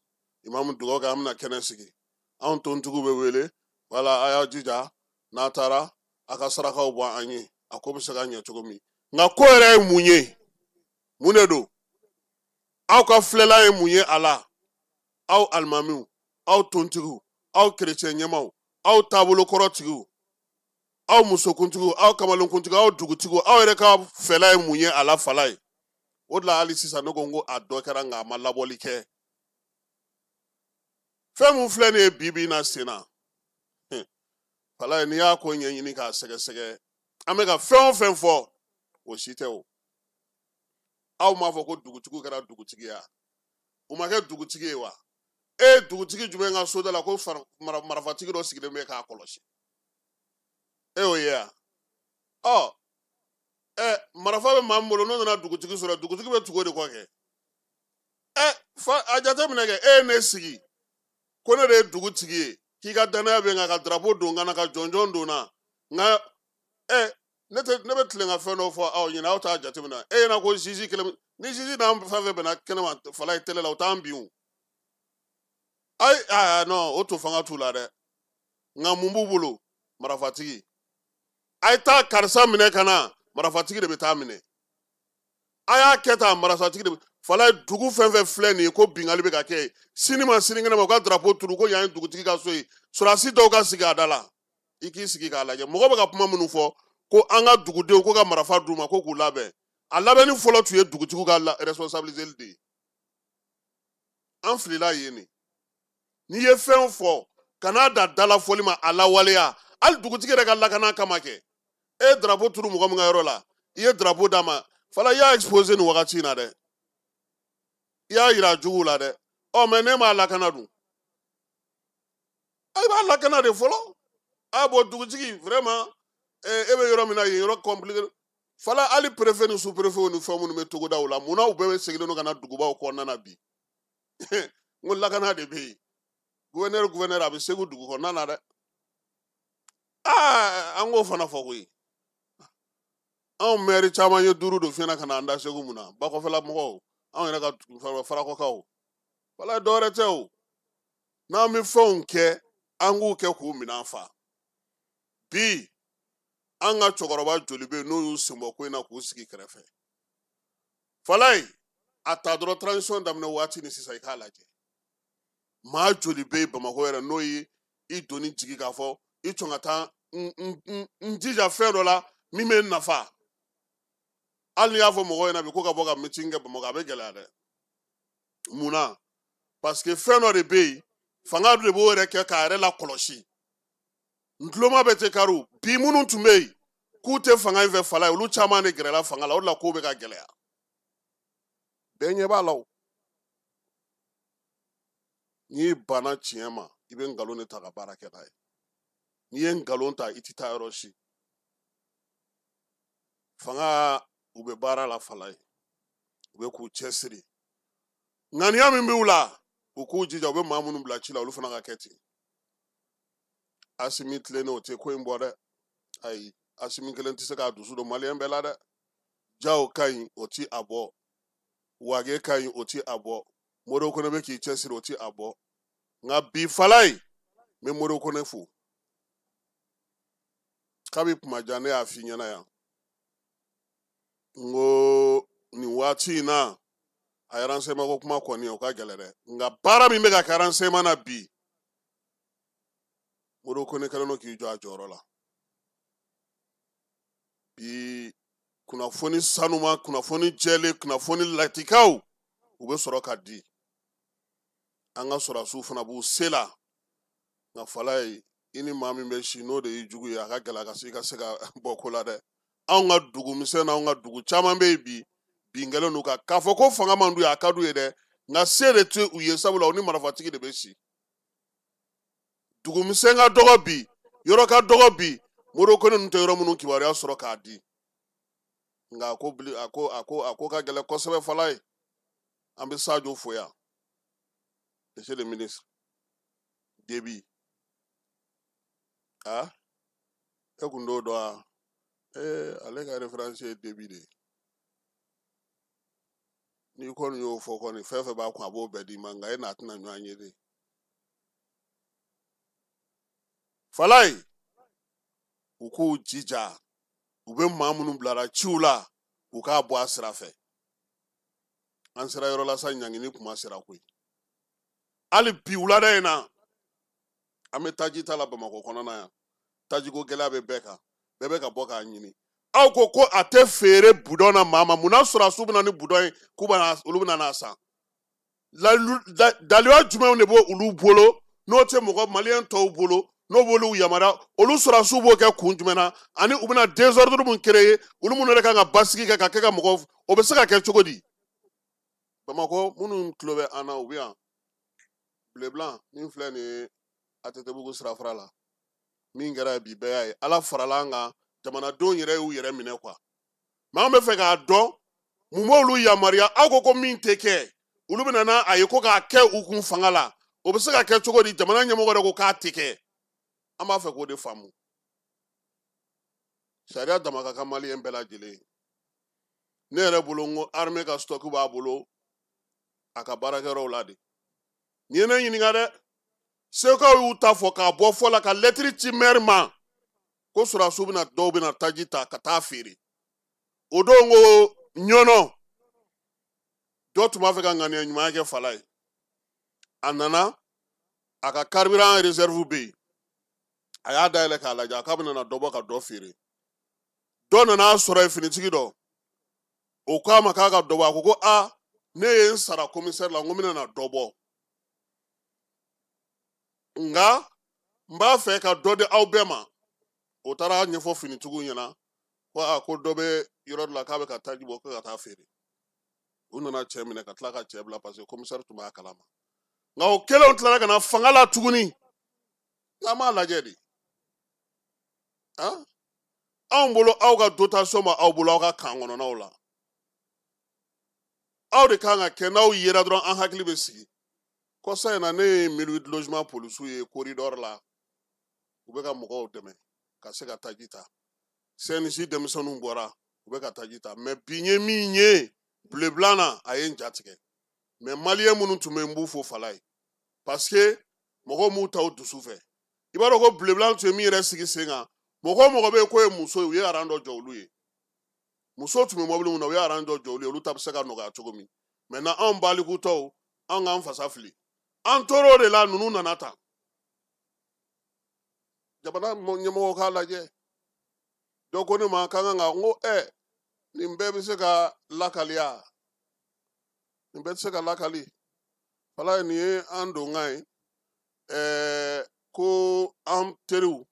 Speaker 3: Imamu dugawu kɛ, an bɛna kɛnɛ sigi. Anw tontigiw bɛ wele, wala a y'aw jija, n'a taara a ka sarakaw bɔ an ye, a ko bɛ se ka ɲɛ cogo min. Nka ko yɛrɛ ye mun ye? Mun de don? Aw ka filɛla ye mun ye a la? Aw alimamiw, aw tontigiw, aw kerecɛn ɲɛmaaw, aw taabolokɔrɔtigiw, aw musokuntigiw, aw kamalenkuntigiw, aw dugutigiw, aw yɛrɛ ka fɛla ye mun ye a la fala ye? O de la hali sisan ne ko n ko a dɔ kɛra, nka a ma labɔli kɛ. Fɛn mun filɛ nin ye bi bi in na sen na fala ye, n'i y'a ko ɲɛɲini k'a sɛgɛsɛgɛ, an bɛ ka fɛn o fɛn fɔ, o si tɛ o. Aw m'a fɔ ko dugutigiw kɛra dugutigi ye wa? U ma kɛ dugutigi ye wa? E dugutigi jumɛn ka soda la ko marifatigi dɔ sigilen bɛ k'a kɔlɔsi? E y'o ye wa? Ɔ, ɛ marifa bɛ maa min bolo, n'o nana dugutigi sɔrɔ, dugutigi bɛ tugu o de kɔ kɛ. Ɛ fa a jateminɛ kɛ, e ye ne sigi ko ne de ye dugutigi ye, k'i ka danaya bɛ n kan, ka drapeau don n kan na, ka jɔnjɔn don n na. Nka ɛ ne tɛ, ne bɛ tilen ka fɛn dɔ fɔ aw ɲɛna, aw t'a jateminɛ. E ɲɛna ko zizi kelen, ni zizi n'an fɛn fɛn bɛnna kɛnɛma fala ye télé la, o t'an bin o. Ayi, aa non, o to fanga t'u la dɛ. Nka mun b'u bolo? Marifatigi. A ye taa karisa minɛ ka na, marifatigi de bɛ taa minɛ. A y'a kɛ tan, marifatigi de bɛ. Fala dugu fɛn fɛn filɛ nin ye ko bingali bɛ ka kɛ sini ma sinikɛnɛ ma u ka drapeau turu ko yan ye dugutigi ka so ye sɔrɔdasi dɔw ka sigi a da la i k'i sigi k'a lajɛ mɔgɔ bɛ ka kuma minnu fɔ ko an ka dugudenw ko ka marifa d'u ma ko k'u labɛn a labɛnni fɔlɔ tun ye dugutigiw ka responsabilité de ye an filila yen de n'i ye fɛn fɔ kan'a da dalafɔli ma a lawaleya hali dugutigi yɛrɛ ka lakana kama kɛ e ye drapeau turu mɔgɔ min ka yɔrɔ la i ye drapeau d'a ma Fala i y'a exposé nin wagati in na dɛ i y'a yira juguw la dɛ ɔ mɛ ne m'a lakana dun i b'a lakana de fɔlɔ a bɔn dugutigi vraiment e bɛ yɔrɔ min na yen yɔrɔ compliqué Fala hali préfet ni sous préfet ni fɛn minnu bɛ togodaw la munna u bɛɛ bɛ seginnen don ka na dugubaw kɔnɔna na bi n ko lakana de bɛ yen gouverneur a bɛ Segu dugu kɔnɔna na dɛ aa an k'o fana fɔ koyi anw maire caman ye duuru don fiɲɛ na ka na an da Segu mun na bakɔfɛla mɔgɔw anw yɛrɛ ka farakɔkaw Fala dɔwɛrɛ tɛ o n'an bɛ fɛnw kɛ an k'u kɛ k'u minɛn fa bi an ka cɛkɔrɔba joli bɛ yen n'o y'u sen bɔ ko in na k'u sigi kɛrɛfɛ Falaye a ta dɔrɔn transition daminɛ waati ni sisan i k'a lajɛ maa joli bɛ yen Bamakɔ yɛrɛ n'o ye i doni jigi k'a fɔ i sɔn ka taa n jija fɛn dɔ la min bɛ n nafa hali n'i y'a fɔ mɔgɔw ɲɛna bi ko ka bɔ ka meeting kɛ Bamakɔ a bɛ gɛlɛya dɛ mun na parce que fɛn dɔ de bɛ yen fanga de b'o yɛrɛ kɛ k'a yɛrɛ lakɔlɔsi ntuloma bɛ tɛ kariw bi minnu tun bɛ yen k'u tɛ fanga in fɛ Fala ye olu caman de gɛrɛla fanga la o de la kow bɛ ka gɛlɛya bɛɛ ɲɛ b'a la o n'i banna tiɲɛ ma i bɛ nkalon de ta ka baara kɛ n'a ye n'i ye nkalon ta i tɛ taa yɔrɔ si fanga u bɛ baara la Fala ye u bɛ k'u cɛsiri ŋaniya min b'u la u k'u jija u bɛ maa minnu bila ci la olu fana ka kɛ ten Asimi tilennen o tɛ ko in bɔ dɛ ayi Asimi kelen tɛ se k'a dusu don maliyɛn bɛɛ la dɛ Jaw ka ɲi o ti a bɔ Wage ka ɲi o ti a bɔ Modibo Kone bɛ k'i cɛsiri o ti a bɔ nka bi Falaye n bɛ Modibo Kone fo kabi kuma jan ne y'a f'i ɲɛna yan n ko nin waati in na a ye renseignement ko kuma kɔni o ka gɛlɛn dɛ nka baara min bɛ ka kɛ renseignement na bi Modibo Kone kɛlen don k'i jɔ a jɔyɔrɔ la bi kunnafoni sanuma kunnafoni jɛlen kunnafoni latikaw u bɛ sɔrɔ ka di an ka sɔrɔdasiw fana b'u se la nka Falaye i ni maa min bɛ si n'o de y'i jugu ye a ka gɛlɛn ka se i ka se ka bɔ ko la dɛ anw ka dugu misɛn n'anw ka dugu caman bɛ yen bi bin kɛlen don kan k'a fɔ ko fanga man d'u ye a ka d'u ye dɛ nka se de tɛ u ye sabula u ni marifatigi de bɛ si dugu misɛn ka dɔgɔ bi yɔrɔ ka dɔgɔ bi Modibo Kone ninnu tɛ yɔrɔ minnu kibaruya sɔrɔ k'a di nka a ko bili a ko a ko a ko ka gɛlɛn kosɛbɛ Falaye an bɛ Sadio fo yan monsieur le ministre Debi ah e kun t'o dɔn wa ee ale ka référence ye Debi de ye n'i kɔni y'o fɔ kɔni fɛn fɛn b'a kun a b'o bɛɛ d'i ma nka e n'a tɛna ɲɔgɔn ye de Falaye u k'u jija u bɛ maa minnu bilara ciw la u k'a bɔ a sira fɛ an sera yɔrɔ la sa ɲangini kuma sera koyi hali bi wulada in na an bɛ taji ta la Bamakɔ kɔnɔna yan tajiko gɛlɛya bɛ bɛɛ kan bɛɛ bɛ ka bɔ k'a ɲini aw ko ko a tɛ feere budɔn na maa ma munna sɔrɔdasiw bɛ na ni budɔn ye k'u bɛ olu bɛ na n'a san daliwa jumɛnw de b'o olu bolo n'o tɛ mɔgɔ maliyɛn tɔw bolo n'o b'olu yamaruya olu sɔrɔdasiw b'o kɛ kun jumɛn na ani u bɛna désordre mun créer olu minnu yɛrɛ kan ka basigi kɛ ka kɛ ka mɔgɔw o bɛ se ka kɛ cogo di Bamakɔ minnu tulo bɛ an na u bɛ yan Bleu-Blanc min filɛ nin ye ATT-bugu sirafara la min kɛra bi bɛɛ y'a ye ala farala an kan jamanadenw yɛrɛ y'u yɛrɛ minɛ quoi mais an bɛ fɛ k'a dɔn mun b'olu yamaruya aw ko ko min tɛ kɛ olu bɛna n'a a ye ko k'a kɛ u kun fanga la o bɛ se ka kɛ cogo di jamana ɲɛmɔgɔ yɛrɛ ko k'a tɛ kɛ an b'a fɛ k'o de faamu sariya dama ka kan maliyɛn bɛɛ lajɛlen ne yɛrɛ bolo n ko armée ka stock b'a bolo a ka baarakɛyɔrɔw la de n'i ye ne ɲininka dɛ segukaw y'u ta fɔ k'a bɔ fɔ la ka lɛtiri ci maire ma ko sɔrɔdasiw bɛna dɔw bɛna taji ta ka taa feere o don ko ɲɔnɔ Dɔ tun b'a fɛ ka ŋaniya ɲumanya kɛ fala ye. A nana a ka carburant réserve bɛ yen, a y'a dayɛlɛ k'a lajɛ, a k'a bɛna dɔ bɔ ka dɔ feere. Dɔ nana sɔrɔ yen, finitigi dɔ, o k'a ma k'a ka dɔ bɔ. A ko ko a ne ye n sara commissaire la, n ko n bɛna na dɔ bɔ, nka n b'a fɛ ka dɔ di aw bɛɛ ma. O taara ɲɛfɔ finitigiw ɲɛna ko a ko dɔ bɛ yɔrɔ dɔ la k'a bɛ ka taji bɔ ko ka taa feere. U nana cɛ minɛ ka tila ka cɛ bila parce que commissaire tun b'a kalama. Nka o kelenw tilara ka na fanga la tuguni. N'an m'a lajɛ de, han, anw bolo aw ka dotation ma aw bolo aw ka kan kɔnɔnaw la, aw de kan ka kɛ n'aw yera dɔrɔn an hakili bɛ sigi. Kɔsa in na ne ye 1008 logement polisiw ye corridor la, u bɛ ka mɔgɔw dɛmɛ ka se ka taji ta. CNJ denmisɛnninw bɔra, u bɛ ka taji ta. Mais bi n ye min ye bleu blanc na, a ye n ja tigɛ. Mais maliyɛn minnu tun bɛ yen, n b'u fo fala ye, parce que mɔgɔw m'u ta u dusu fɛ. I b'a dɔn ko bleu blanc tun ye min yɛrɛ sigi sen kan, mɔgɔ o mɔgɔ bɛ yen k'o ye muso ye, u ye aran dɔ jɔ olu ye. Musow tun bɛ mɔbili mun na, u ye aran dɔ jɔ olu ye, olu ta bɛ se ka nɔgɔya cogo min. Maintenant anw balikutɔw, an k'an fasa fili, an tor'o de la. Ninnu nana tan, jamana ɲɛmɔgɔw k'a lajɛ. Dɔ ko ne ma k'an kan ka, n ko ɛ nin bɛɛ bɛ se ka lakaliya, nin bɛɛ tɛ se ka lakali. Fala nin ye an donkan ye. Ɛɛ ko an teriw,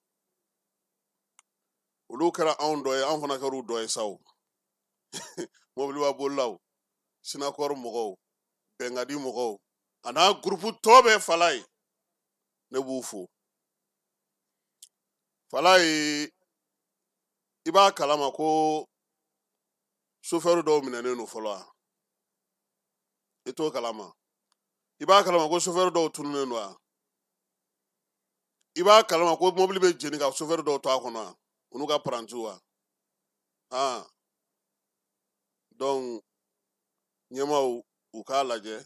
Speaker 3: olu kɛra anw dɔ ye, an fana kɛra u dɔ ye sa o. Mobiliba bolilaw, Sinakɔri mɔgɔw, Bɛnkadi mɔgɔw, a n'a gurupu tɔ bɛɛ, fala ye, ne b'u fo. Fala ye, i b'a kalama ko sofɛri dɔw minɛnen don fɔlɔ wa? I t'o kalama? I b'a kalama ko sofɛri dɔw tununnen don wa? I b'a kalama ko mobili bɛ jeni ka sofɛri dɔw to a kɔnɔ wa, u n'u ka parantiw wa? Han, donc ɲɛmaaw, u k'a lajɛ.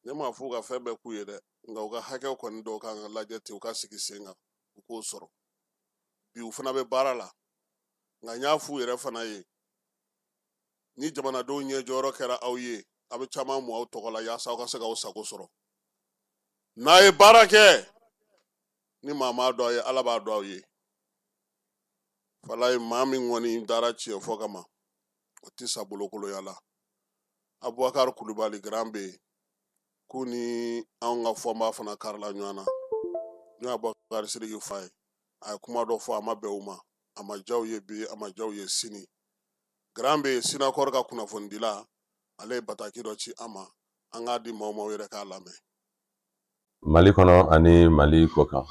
Speaker 3: Ne m'a fɔ u ka fɛn bɛɛ k'u ye dɛ, nka u ka hakɛw kɔni dɔw kan ka lajɛ ten, u ka sigi sen kan, u k'o sɔrɔ. Bi u fana bɛ baara la, nka n y'a f'u yɛrɛ fana ye, ni jamanadenw ɲɛjɔyɔrɔ kɛra aw ye, a bɛ caman mu aw tɔgɔ la yaasa aw ka se k'aw sago sɔrɔ. N'a ye baara kɛ, ni maa m'a dɔn aw ye, Ala b'a dɔn aw ye. Fala ye, maa min kɔni dara tiɲɛ fɔ kama, o tɛ sa bolokoloya la. Abubakar Kulubali grand bɛ yen, k'u ni anw ka fɔnba fana karila ɲɔgɔn na. N'o ye Abubakar Sidiki fa ye, a ye kuma dɔ fɔ, a ma bɛn u ma, a ma diya u ye bi, a ma diya u ye sini. Grand bɛ yen, Sinakɔri ka kunnafonidila, ale ye bataki dɔ ci an ma, an k'a di maaw ma, u yɛrɛ k'a lamɛn.
Speaker 8: Mali kɔnɔ ani Mali kɔ kan,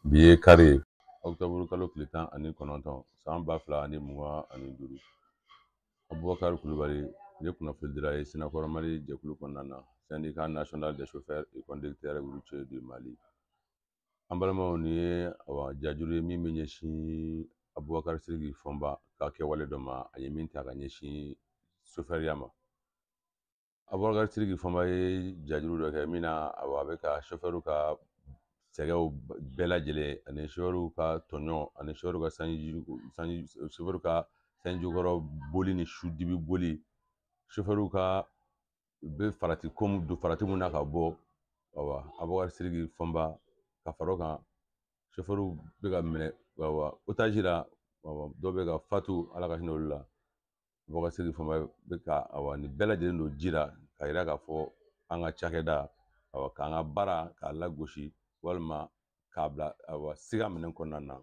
Speaker 8: bi ye kari ye, ɔkutɔburu kalo tile 19, san 2025. Abubakar Kulubali ne kunnafonidila ye Sinakɔrɔ Mali jɛkulu kɔnɔna na, Syndicat national des chauffeurs et conducteurs routiers du Mali. An balimaw, nin ye awa jajuru ye min bɛ ɲɛsin Abubakar Sidiki Fɔnba ka kɛwale dɔ ma, a ye min ta ka ɲɛsin sofɛriya ma. Abubakar Sidiki Fɔnba ye jajuru dɔ kɛ min na, awa, a bɛ ka sofɛriw ka sɛgɛw bɛɛ lajɛlen ani sofɛriw ka tɔɲɔ ani sofɛriw ka sanji sanji, sofɛriw ka sanjikɔrɔ boli ni sudibi boli, sofɛriw ka bɛ farati ko mun don farati mun na ka bɔ. Awa, Abubakar Sidiki Fɔnba ka fara o kan, sofɛriw bɛ ka minɛ, awa, otage la, awa, dɔw bɛ ka fatu, Ala ka hinɛ olu la. Abubakar Sidiki Fɔnba bɛ ka, awa, nin bɛɛ lajɛlen don ji la k'a yira k'a fɔ an ka cakɛda, awa, k'an ka baara k'a lagosi walima k'a bila, awa, siga minɛn kɔnɔna na.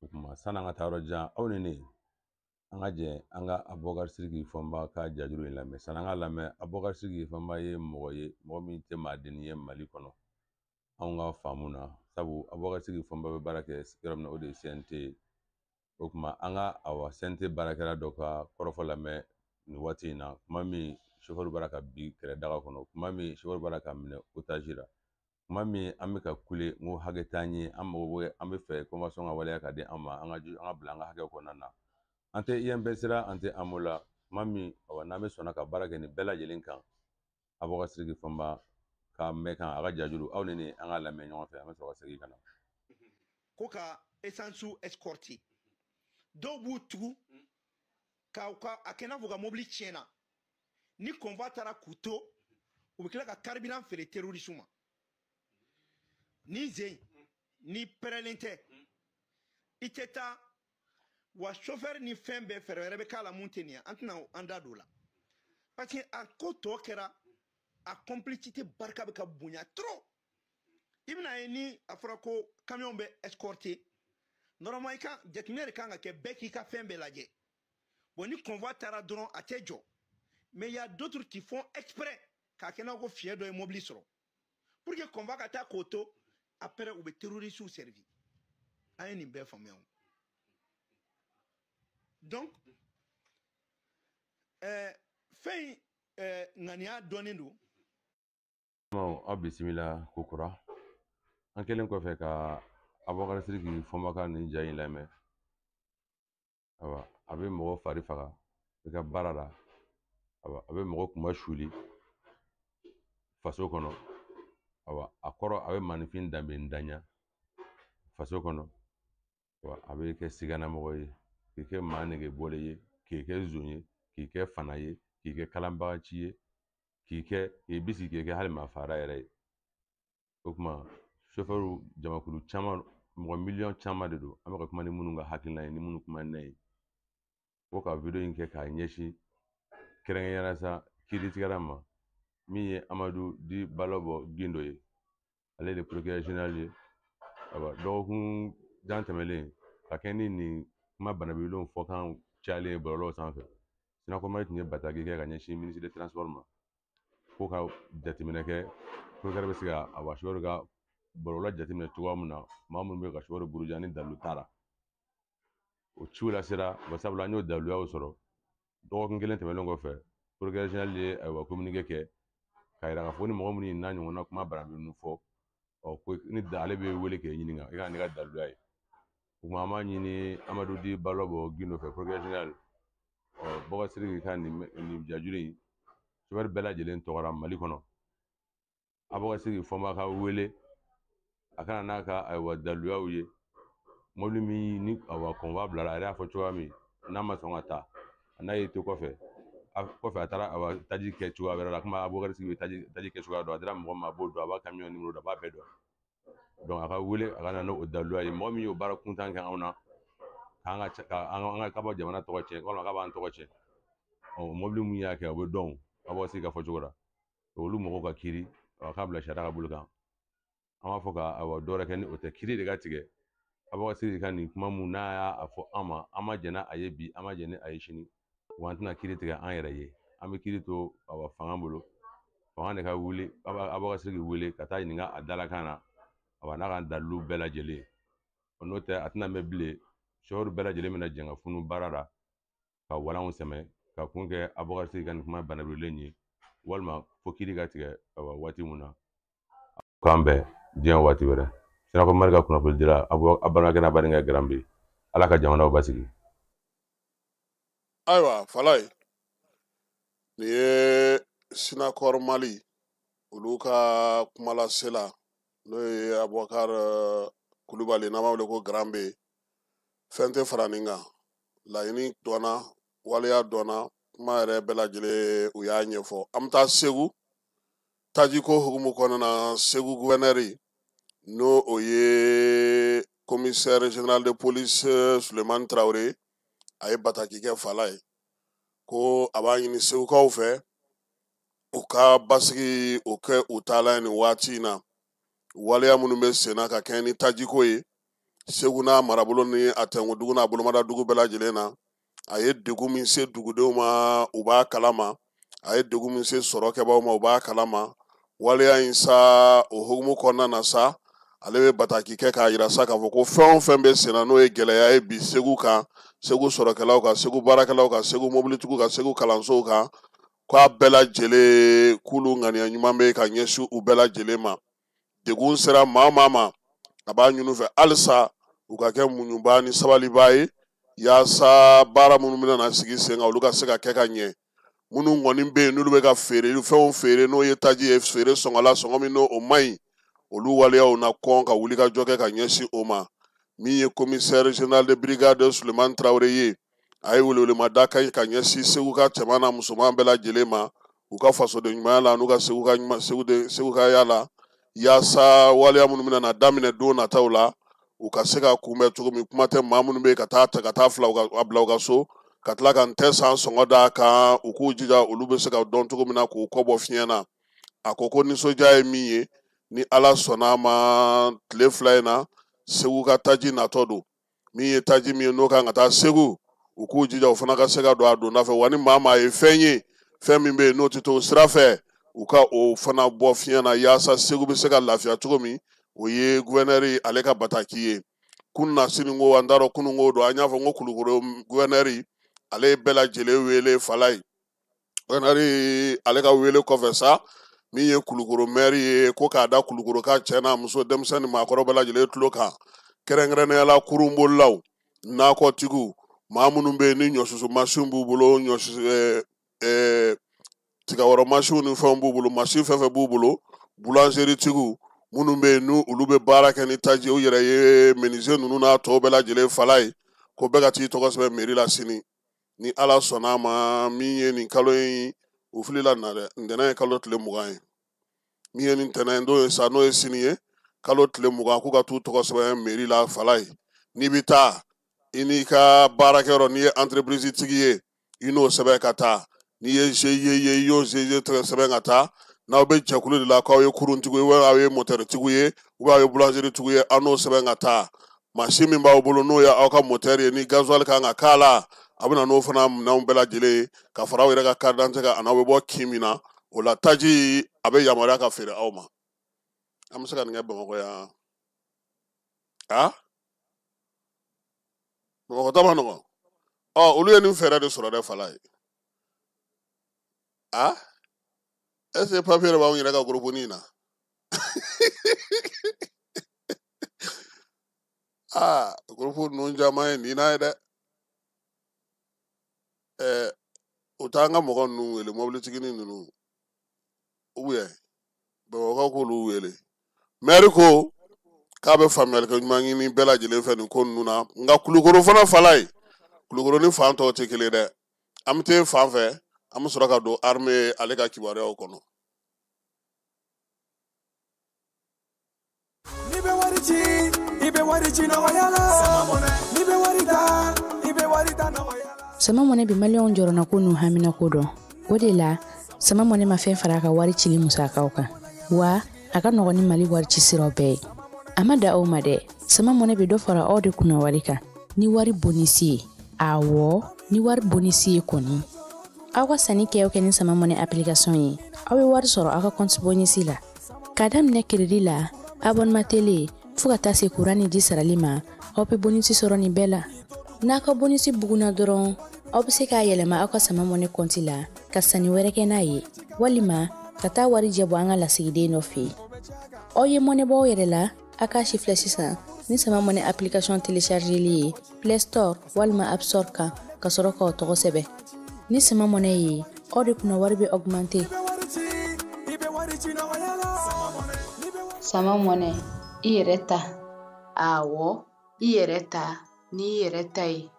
Speaker 8: O tuma, san'an ka taa yɔrɔ jan, aw ni ne, an ka jɛ an ka Abubakar Sidiki Fɔnba ka jajuru in lamɛn. San'an ka lamɛn, Abubakar Sidiki Fɔnba ye mɔgɔ ye, mɔgɔ min tɛ maa denni ye Mali kɔnɔ anw ka faamu na, sabu Abubakar Sidiki Fɔnba bɛ baara kɛ yɔrɔ min na, o de ye CNT ye. O tuma, an ka, awa, CNT baarakɛla dɔ ka kɔrɔfɔ lamɛn nin waati in na, kuma min sofɛriw b'a la ka bi kɛrɛdaga kɔnɔ, kuma min sofɛriw b'a la ka minɛ otage la, kuma min an bɛ ka kule n ko hakɛ t'an ye, an mago bɛ, an bɛ fɛ convention ka waleya ka di an ma, an ka an ka bila an ka hakɛ kɔnɔna na. An tɛ INPS la, an tɛ AMO la. Kuma min, awa, n'an bɛ sɔnna ka baara kɛ nin bɛɛ lajɛlen kan, Abubakar Sidiki Fɔnba ka mɛn kan a ka jajuru, aw ni ne, an ka lamɛn ɲɔgɔn fɛ, an bɛ sɔrɔ ka segin ka na.
Speaker 9: Ko ka essence escorter, dɔw b'u tugu ka ka a kɛ n'a fɔ ka mobili tiɲɛna. Ni convoi taara k'u to, u bɛ tila ka carburant feere terroriste ma. Ni zen ni pɛrɛnlen tɛ, i tɛ taa wa. Chauffeur ni fɛn bɛɛ, fɛɛrɛ wɛrɛ bɛ k'a la mun tɛ nin ye. An tɛna an da don o la, parce que a ko tɔ kɛra a complicité barika bɛ ka bonya trop. I bɛna ye, ni a fɔra ko camion bɛ escorter, normalement i kan jateminɛ de kan ka kɛ, bɛɛ k'i ka fɛn bɛɛ lajɛ. Bon, ni convoi taara dɔrɔn, a tɛ jɔ, mais il y a d'autres qui font exprès k'a kɛ n'a ko fiɲɛ dɔ ye mobili sɔrɔ pour que convoi ka taa k'o to. Après, u bɛ terroristes servi. An ye nin bɛɛ faamuya o. Donc fɛn in ŋaniya dɔnnen don.
Speaker 8: Aw bisimila kokura. An kɛlen kɔfɛ ka Abubakar Sidiki Fɔnba ka nin ja in lamɛn, ayiwa, a bɛ mɔgɔ fari faga i ka baara la, ayiwa, a bɛ mɔgɔ kuma suli faso kɔnɔ, ayiwa, a kɔrɔ a bɛ maaninfin danbe ntanya faso kɔnɔ, ayiwa, a bɛ kɛ siganamɔgɔ ye, k'i kɛ maa nege bɔlen ye, k'i kɛ zon ye, k'i kɛ fana ye, k'i kɛ kalanbagaci ye, k'i kɛ k'i bisigi, k'i kɛ hali maa fara yɛrɛ ye. O tuma, sofɛriw jamakulu caman, mɔgɔ miliyɔn caman de don, an bɛ ka kuma ni minnu ka hakilina ye, ni minnu kuma n'a ye, ko ka video in kɛ k'a ɲɛsin kɛrɛnkɛrɛnnenya sa kiiritigɛla ma, min ye Amadu Di Balɔbɔ Gindo ye, ale de procureur général ye. Ayiwa, dɔgɔkun jan tɛmɛlen ka kɛ ni nin kuma banabilenw fɔkan cayalen ye bɔlɔlɔw sanfɛ, Sinakɔmali tun ye bataki kɛ ka ɲɛsin ministre des Transports ma, ko ka jateminɛ kɛ, procureur bɛ se ka, awa, sofɛriw ka bɔlɔlɔ jateminɛ cogoya min na, maa minnu bɛ ka sofɛriw buruja ni dalilu t'a la. O ciw lasera, sabula an y'o daluyaw sɔrɔ. Dɔgɔkun kelen tɛmɛnen kɔfɛ, procureur général ye, ayiwa, communiqué kɛ k'a yira k'a fɔ ni mɔgɔ minnu ye n'a ɲɔgɔnna kuma banabilenw fɔ, ɔ, ko ni ale bɛ wele k'e ɲininka, i ka na n'i ka daluya ye. O tuma, an b'a ɲini Amadu Di Balɔbɔ Gindo fɛ, procureur général, ɔ, Bɔkari Sidiki ka nin jajuru in, sofɛri bɛɛ lajɛlen tɔgɔra Mali kɔnɔ, Abubakar Sidiki Fɔnba ka wele, a kana n'a ka, ayiwa, daluyaw ye. Mobili min ni, ayiwa, convoi bilara, a yɛrɛ y'a fɔ cogoya min n'a ma sɔn ka taa, n'a y'i to kɔfɛ, a taara, ayiwa, taji kɛ cogoya wɛrɛ la. Komi Abubakar Sidiki bɛ taji kɛ cogoya dɔn, a dira mɔgɔ ma, a b'o dɔn, a b'a camion numéro dɔn, a b'a bɛɛ dɔn. Donc a ka wele, a ka na n'o daluya ye. Mɔgɔ min y'o baara kuntan kɛ anw na, k'an ka an ka k'a bɔ jamana tɔgɔ tiɲɛ walima k'a b'an tɔgɔ tiɲɛ, ɔ, mobili min y'a kɛ, o bɛ dɔn Abubakar Sidiki ka fɔ cogo la. Olu mɔgɔw ka kiiri, a k'a bila sariya ka bolo kan. An b'a fɔ ka, ayiwa, dɔ wɛrɛ kɛ ni o tɛ, kiiri de ka tigɛ Abubakar Sidiki ka nin kuma mun n'a y'a fɔ an ma. An ma jɛn n'a ye bi, an ma jɛn ni a ye sini, wa an tɛna kiiri tigɛ an yɛrɛ ye. An bɛ kiiri to, ayiwa, fanga bolo. Fanga de ka wuli, Abubakar Sidiki wele ka taa ɲininka a dalakan na, ayiwa, n'a ka dalilu bɛɛ lajɛlen. N'o tɛ, a tɛna mɛn bilen, sofɛriw bɛɛ lajɛlen bɛna jɛn ka funu baara la, ka walanw sɛmɛ ka kun kɛ Abubakar Sidiki ka nin kuma banabilen ye, walima fo kiiri ka tigɛ, ayiwa, waati mun na. K'an bɛn diɲɛ waati wɛrɛ. Sinakɔ Mali ka kunnafonidila, aw balimakɛ n'a balimakɛ Garambi. Ala ka jamanaw basigi.
Speaker 3: Ayiwa Falaye, nin ye Sinakɔr Mali olu ka kumalasela, n'o ye Abubakar Kulubali, n'an b'a wele ko Garambe. Fɛn tɛ fara nin kan. Laɲini dɔnna, waleya dɔnna, kuma yɛrɛ bɛɛ lajɛlen u y'a ɲɛfɔ. An bɛ taa Segu tajiko hukumu kɔnɔna na. Segu gouverneur, n'o o ye commissaire général de police Sulemani Tarawele, a ye bataki kɛ Fala ye, ko a b'a ɲini segukaw fɛ u ka basigi, o kɛ u taalan ye nin waati in na. Waleya minnu bɛ sen na ka kɛɲɛ ni tajiko ye Segu n'a marabolo ni a tɛnkudugu n'a bolomada dugu bɛɛ lajɛlen na, a ye degun min se dugudenw ma, u b'a kalama. A ye degun min se sɔrɔkɛbaaw ma, u b'a kalama. Waleya in sa, o hukumu kɔnɔna na sa, ale bɛ bataki kɛ k'a yira sa k'a fɔ ko fɛn o fɛn bɛ sen na, n'o ye gɛlɛya ye bi Segu kan, Segu sɔrɔkɛlaw kan, Segu baarakɛlaw kan, Segu mobilitigiw kan, Segu kalansow kan, k'a bɛɛ lajɛlen k'olu ŋaniya ɲuman bɛ ka ɲɛsin u bɛɛ lajɛlen ma. Degun sera maa o maa ma, a b'a ɲini u fɛ halisa u ka kɛ muɲubaa ni sabalibaa ye, yaasa baara minnu bɛna na sigi sen kan, olu ka se ka kɛ ka ɲɛ. Minnu kɔni bɛ yen, n'olu bɛ ka feere fɛnw feere, n'o ye taji ye, feere sɔngɔ la, sɔngɔ min n'o o man ɲi, olu waleyaw na kɔn ka wuli ka jɔ kɛ ka ɲɛsin o ma. Min ye commissaire général de brigade Sulemani Tarawele ye, a ye welewelemada ka ɲɛsin Segu ka cɛman n'a musoman bɛɛ lajɛlen ma. U ka fasoden ɲumanya la n'u ka Segu ka ɲuman Segu de Segukaya la, yaasa waleya minnu bɛna na daminɛ don nataw la, u ka se ka kunbɛn cogo min. Kuma tɛ maa minnu bɛ yen ka taa ta ka taa fila a bila u ka so ka tila ka n tɛ san sɔngɔ d'a kan, u k'u jija olu bɛ se ka dɔn cogo min na k'u kɔ bɔ fiɲɛ na. A ko ko nisɔndiya ye min ye, ni Ala sɔnna a ma, tile 2 in na Segu ka taji natɔ don. Min ye taji min ye n'o kan ka taa Segu, u k'u jija u fana ka se ka don a donda fɛ. Wa ni maa maa ye fɛn ye, fɛn min bɛ yen n'o tɛ to o sira fɛ, u ka o fana bɔ fiɲɛ na yaasa Segu bɛ se ka lafiya cogo min. O ye guvɛnɛri ale ka bataki ye. Kunun sini ko an t'a dɔn kunun ko don, an y'a fɔ n ko Kulukoro guvɛnɛri ale ye bɛɛ lajɛlen wele Falaye. Guvɛnɛri ale ka wele kɔfɛ sa, min ye Kulukoro mɛri ye, ko k'a da Kulukoro ka cɛ n'a muso, denmisɛn ni maakɔrɔ bɛɛ lajɛlen tulo kan, kɛrɛnkɛrɛnnenya la kurunbolilaw, nakɔtigiw, maa minnu bɛ yen ni ɲɔsusu masinw b'u bolo, ɲɔsusu tigawɔrɔ masinw ni fɛnw b'u bolo, masin fɛn fɛn b'u bolo, boulangerie-tigiw minnu bɛ yen n'u olu bɛ baara kɛ ni taji ye, u yɛrɛ ye menuisier ninnu n'a tɔw bɛɛ lajɛlen Falaye, ko bɛɛ ka t'i tɔgɔ sɛbɛn mairie la sini ni Ala sɔnna a ma. Min ye nin kalo in, u filila nin na dɛ, ntɛnɛn ye kalo tile 20 ye. Min ye nin ntɛnɛn don ye sa, n'o ye sini ye, kalo tile 20, k'u ka t'u tɔgɔ sɛbɛn mairie la Falaye. N'i bɛ taa i n'i ka baarakɛyɔrɔ, n'i ye entreprise tigi ye, i n'o sɛbɛn ka taa. N'i ye GIE ye, i y'o GIE sɛbɛn ka taa. N'aw bɛ jɛkulu de la, k'aw ye kuruntigiw ye, walima aw ye motɛritigiw ye, ou aw ye boulangerie-tigiw ye, aw n'o sɛbɛn ka taa. Mansin min b'aw bolo n'o ye aw ka motɛri ye, ni gasoil kan ka k'a la, a bɛ na n'o fana minɛnw bɛɛ lajɛlen ye ka fara aw yɛrɛ ka carte d'identité kan, an'aw bɛ bɔ kin min na, o la taji a bɛ yamaruya ka feere aw ma. An bɛ se ka nin kɛ Bamakɔ yan? A Bamakɔ ta ma nɔgɔn. Ɔ, olu ye nin fɛɛrɛ de sɔrɔ dɛ Falaye. A est ce que papier yɛrɛ b'anw yɛrɛ ka groupe in na? Aa, groupe ninnu caman ye nin na ye dɛ. U t'an ka mɔgɔ ninnu wele, mobilitiginin ninnu, ou bien Bamakɔ k'olu wele. Maire ko k'a bɛ faamuyali kɛ ɲuman ɲini bɛɛ lajɛlen fɛ nin ko ninnu na. Nka Kulukoro fana Falaye, Kulukoro ni fan tɔw tɛ kelen dɛ. An bɛ taa fan fɛ, an bɛ sɔrɔ ka don armée ale ka kibaruyaw kɔnɔ.
Speaker 5: N'i bɛ wari ci, i bɛ wari ci nɔgɔya la. N'i bɛ wari ta, i bɛ wari ta nɔgɔya la.
Speaker 10: Sama Mɔnɛ bɛ maliyɛnw jɔrɔnako n'u haminako dɔn. O de la, Sama Mɔnɛ ma fɛn fara a ka wari cili musakaw kan. Wa a ka nɔgɔn ni Mali wari ci siraw bɛɛ ye. A ma da aw ma dɛ. Sama Mɔnɛ bɛ dɔ fara aw de kunna wari kan ni wari bonisi ye. Awɔ, ni wari bonisi ye kɔni. Aw ka sanni kɛ o kɛ ni Sama Mɔnɛ application ye, aw bɛ wari sɔrɔ aw ka compte bonisi la. K'a daminɛ crédit la, abonnement télé, fo ka taa se courant ni ji sarali ma, aw bɛ bonisi sɔrɔ nin bɛɛ la. N'a ka bonisi bugunna dɔrɔn, aw bɛ se k'a yɛlɛma aw ka Sama Mɔnɛ compte la ka sanni wɛrɛ kɛ n'a ye, walima ka taa wari jɛ bɔ an ka lasigiden dɔ fɛ yen. Aw ye mɔnɛ bɔ aw yɛrɛ la, a k'a si filɛ sisan ni Sama Mɔnɛ application téléchargeli ye Play Store walima App Store kan, ka sɔrɔ k'aw tɔgɔ sɛbɛn. Ni Sama Mɔnɛ ye, aw de kunna wari bɛ augmenter.
Speaker 11: Sama Mɔnɛ, i yɛrɛ ta. Awɔ, i yɛrɛ ta n'i yɛrɛ ta ye.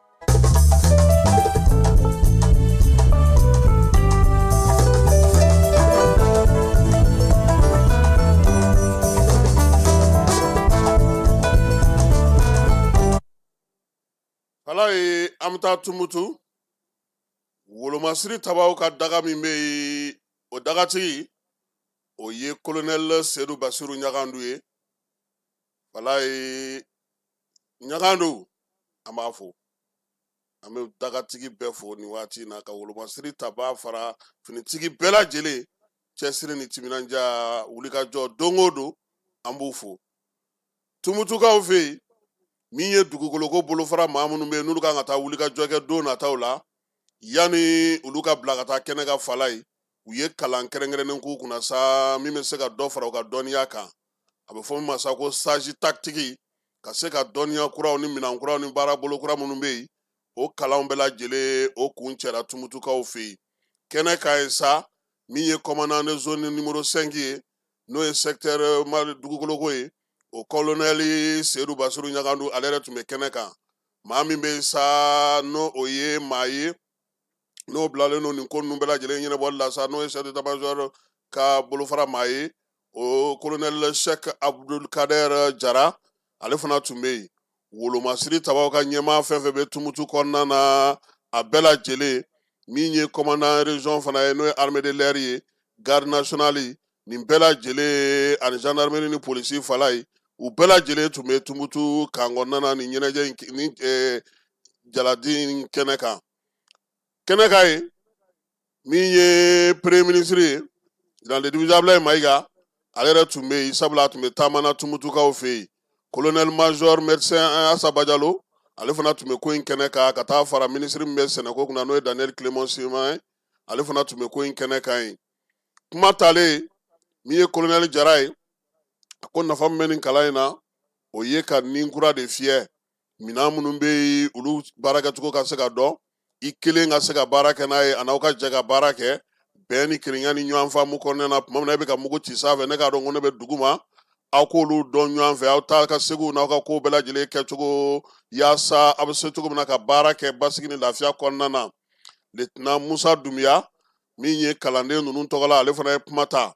Speaker 3: Falaye, an bɛ taa Tumutu. Wolomasiri tabaw ka daga min bɛ yen, o dagatigi o ye colonel Seydou Basiru Ɲagandu ye. Falaye, Ɲagandu, an b'a fo. An bɛ dagatigi bɛɛ fo nin waati in na, ka wolomasiri taba fara finitigi bɛɛ lajɛlen, cɛsiri ni timinandiya, wulikajɔ don o don, an b'u fo. Tumutukaw fɛ yen, min ye dugukoloko bolofara maa minnu bɛ yen n'olu kan ka taa wulikajɔ kɛ don nataw la, yanni olu ka bila ka taa kɛnɛ ka Falaye, u ye kalan kɛrɛnkɛrɛnnen k'u kunna sa, min bɛ se ka dɔ fara u ka dɔnniya kan. A bɛ fɔ min ma sa ko stage tactique, ka se ka dɔnniya kuraw ni minɛn kuraw ni baarabolo kura minnu bɛ yen, o kalanw bɛɛ lajɛlen o kun cɛra Tumutukaw fɛ yen. Kɛnɛ kan ye sa, min ye commandant de zone numéro 5 ye, n'o ye secteur dugukoloko ye, o colonel Seydou Basiru Ɲagandu, ale yɛrɛ tun bɛ kɛnɛ kan. Maa min bɛ sa, n'o o ye maa ye N'o bilalen don nin ko ninnu bɛɛ lajɛlen ɲɛnabɔli la sa, n'o ye chef d'état major ka bolofara maa ye, o colonel Cheikh Abdul Kader Jara, ale fana tun bɛ yen. Wolomasiri tabaw ka ɲɛmaa fɛn fɛn bɛ Tumutu kɔnɔna na, a bɛɛ lajɛlen, min ye commandant région fana ye, n'o ye armée de l'air ye, garde nationale, nin bɛɛ lajɛlen ani gendarmerie ni polisi fala ye, u bɛɛ lajɛlen tun bɛ Tumutu kan kɔnɔna na nin ɲɛnajɛ in ni jaladi in kɛnɛ kan. Kɛnɛ kan ye, min ye premier ministre ye, général de division Ablaye Mayiga, ale yɛrɛ tun bɛ yen, sabula a tun bɛ taama na Tumutukaw fɛ yen. Colonel major médecin Asa Bajalo, ale fana tun bɛ ko in kɛnɛ kan, ka taa fara ministre min bɛ sɛnɛko kunna, n'o ye Daniel Clément Sima ye, ale fana tun bɛ ko in kɛnɛ kan yen. Kuma talen, min ye colonel Jara ye, a ko nafa min bɛ nin kalan in na, o ye ka nin kura de fiyɛ, minɛn minnu bɛ yen, olu baarakɛcogo ka se ka dɔn, i kelen ka se ka baara kɛ n'a ye, a n'aw ka jɛ ka baara kɛ bɛn ni kelenya ni ɲɔgɔn faamu kɔnɔna na. Tuma min na e bɛ ka mugu ci sanfɛ, ne k'a dɔn ko ne bɛ dugu ma, aw k'olu dɔn ɲɔgɔn fɛ, aw ta ka segu n'aw ka ko bɛɛ lajɛlen kɛcogo, yaasa aw bɛ se cogo min na ka baara kɛ basigi ni lafiya kɔnɔna na. Lieutenant Musa Dunbiya, min ye kalanden ninnu tɔgɔ la, ale fana ye kuma ta.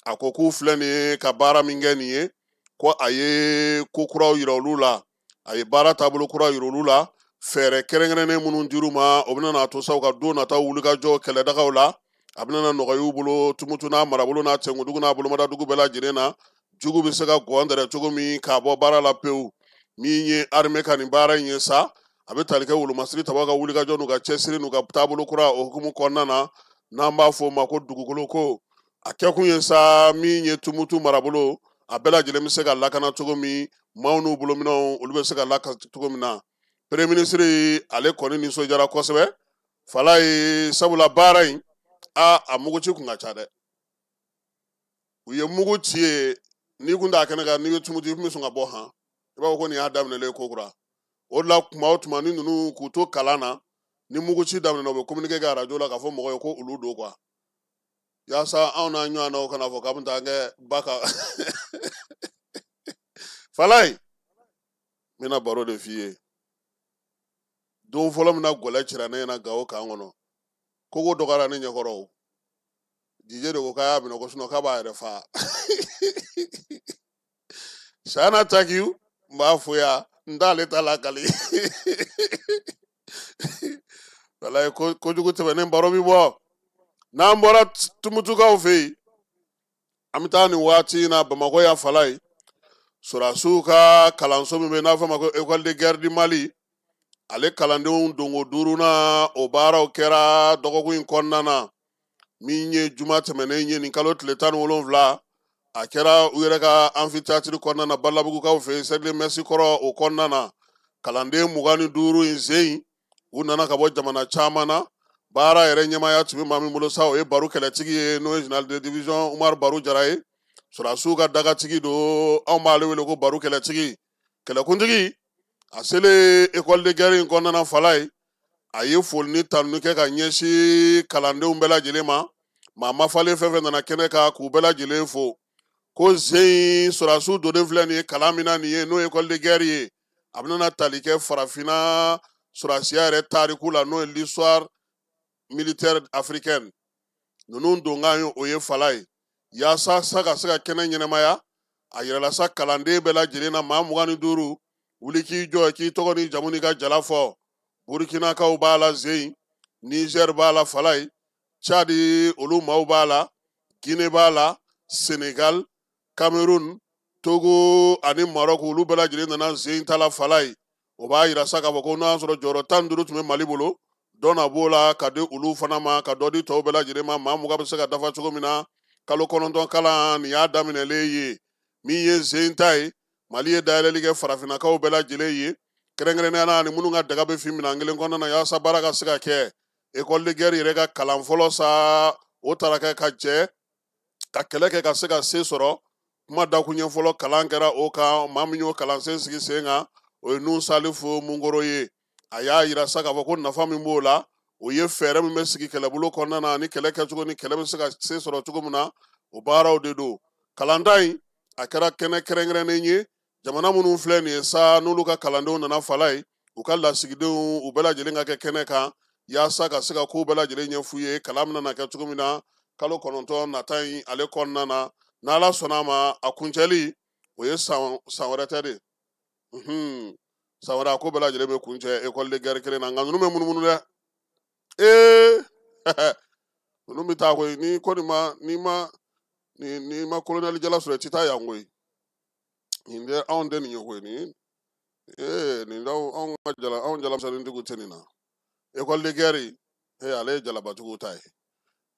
Speaker 3: A ko k'u filɛ nin ye ka baara min kɛ nin ye, ko a ye ko kuraw yira olu la, a ye baara taabolo kura yira olu la, fɛɛrɛ kɛrɛnkɛrɛnnen minnu dir'u ma, o bɛna n'a to sa u ka don nataw wulikajɔ kɛlɛdagaw la, a bɛna na nɔgɔya u bolo Tumutu n'a marabolo n'a Cɛnkudugu n'a bolomadadugu bɛɛ lajɛlen na. Jugu bɛ se ka gɔn dɛrɛ cogo min k'a bɔ baara la pewu. Min ye armée ka nin baara in ye sa, a bɛ tali kɛ wolomasiri tabaw ka wulikajɔ n'u ka cɛsiri n'u ka taabolo kura o hukumu kɔnɔna na, n'an b'a fɔ o ma ko dugukolo ko. A kɛkun ye sa, min ye Tumutu marabolo, a bɛɛ lajɛlen bɛ se ka lakana cogo min, maaw n'u bolominɛnw olu bɛ se ka lakana cogo min na. Premier ministre ale kɔni nisɔndiyara kosɛbɛ fala ye, sabula baara in a muguci kun ka ca dɛ. U ye mugu ci ye, n'i kun t'a kɛnɛ kan, n'i bɛ Tumutu, i kun bɛ sɔn ka bɔ han, i b'a fɔ ko nin y'a daminɛlen ko kura. O de la tuma o tuma ni ninnu k'u to kalan na, ni muguci daminɛna, u bɛ communiqué kɛ arajo la k'a fɔ mɔgɔw ye ko olu don quoi, yaasa anw n'a ɲɔgɔnnaw kana fɔ k'an bɛ taa kɛ ba kan. Falaye, n bɛna baro de f'i ye. Don fɔlɔ min na gɔlɛ cira ne ɲɛna Gawo kan kɔnɔ, kogo dɔgɔyara ne ɲɛkɔrɔ o. Jije de ko k'a y'a minɛ ko sinɔn k'a b'a yɛrɛ fa. Sana Takiw, n b'a fo yan, n t'ale ta lakali. Walayi, kojugu tɛmɛnen baro bi bɔ. N'an bɔra Tumutukaw fɛ yen, an bɛ taa nin waati in na Bamakɔ yan Falaye, sɔrɔdasiw ka kalanso min bɛ yen n'a fɔ a ma ko école de guerre du Mali, ale kalandenw donko duurunan o baaraw kɛra dɔgɔkun in kɔnɔna na, min ye juma tɛmɛnen ye nin kalo tile 17, a kɛra u yɛrɛ ka amphithéâtre kɔnɔna na Balabugukaw fɛ yen, Cercle Merci kɔrɔ o kɔnɔna na. Kalanden 25 in sen, u nana ka bɔ jamana caman na. Baara yɛrɛ ɲɛmaaya tun bɛ maa min bolo sa, o ye Baru kɛlɛtigi ye, n'o ye général de division Umaru Baru Jara ye. Sɔrɔdasiw ka dagatigi don, anw b'ale wele ko Baru kɛlɛtigi. Kɛlɛkuntigi a selen école de guerre in kɔnɔna na Falaye, a ye foli ni tanuni kɛ ka ɲɛsin kalandenw bɛɛ lajɛlen ma. Maa mafalen fɛn fɛn nana kɛnɛ kan, k'u bɛɛ lajɛlen fo. Ko zen sɔrɔdasiw donnen filɛ nin ye kalan min na nin ye, n'o ye école de guerre ye, a bɛna tali kɛ farafinna sɔrɔdasiya yɛrɛ tariku la, n'o ye l'histoire militaire africaine. Ninnu donkan ye o ye Falaye, yaasa sa ka se ka kɛnɛ ɲɛnɛmaya. A yirala sa kalanden bɛɛ lajɛlen na, maa 25, wuli k'i jɔ k'i tɔgɔ ni jamu n'i ka jala fɔ. Burkinakaw b'a la zen, Niger b'a la Falaye, Tchad olu maaw b'a la, Guinée b'a la, Sénégal, Cameroun, Togo ani Maroc, olu bɛɛ lajɛlen nana zen ta la Falaye. O b'a yira sa k'a fɔ ko n'o y'a sɔrɔ jɔyɔrɔ 15 tun bɛ Mali bolo, dɔ na b'o la ka di olu fana ma, ka dɔ di tɔw bɛɛ lajɛlen ma, maa 20 bɛ se ka dafa cogo min na. Kalo 9 kalan nin y'a daminɛlen ye. Min ye zen ta ye, Mali ye dayɛlɛli kɛ farafinnakaw bɛɛ lajɛlen ye, kɛrɛnkɛrɛnnenya la ani minnu ka daga bɛ fin minɛn kelen kɔnɔna na, yaasa baara ka se ka kɛ. École de guerre yɛrɛ ka kalan fɔlɔ sa, o taara kɛ ka jɛ ka kɛlɛ kɛ ka se ka se sɔrɔ. Kuma dakuɲɛ fɔlɔ kalan kɛra o kan, maa min y'o kalansen sigi sen kan, o ye Nuhu Salifu Mungoro ye. A y'a yira sa k'a fɔ ko nafa min b'o la, o ye fɛɛrɛ min bɛ sigi kɛlɛbolo kɔnɔna na, ani kɛlɛ kɛcogo ni kɛlɛ bɛ se ka se sɔrɔ cogo min na, o baaraw de don. Kalanta in a kɛra kɛnɛ kɛrɛnkɛrɛnnen ye. Jamana minnu filɛ nin ye sa, n'olu ka kalandenw nana Falaye, u ka lasigidenw u bɛɛ lajɛlen ka kɛ kɛnɛ kan, Yaasa ka se ka kow bɛɛ lajɛlen ɲɛf'u ye kalan bɛna na kɛ cogo min na kalo 9 nata in ale kɔnɔna na n'Ala sɔnna a ma a kuncɛli o ye san wɛrɛ tɛ de san wɛrɛ a ko bɛɛ lajɛlen bɛ kuncɛ école de guerre kelen na nka ninnu bɛ munumunu dɛ ee ninnu bɛ taa koyi ni ko nin ma n'i ma ni ma colonel jala sɔrɔ i tɛ taa yan koyi nin tɛ anw tɛ nin ye koyi nin ee nin anw ka jala anw jalamisɛnnintigiw tɛ nin na école de guerre ee ale ye jalabatigiw ta ye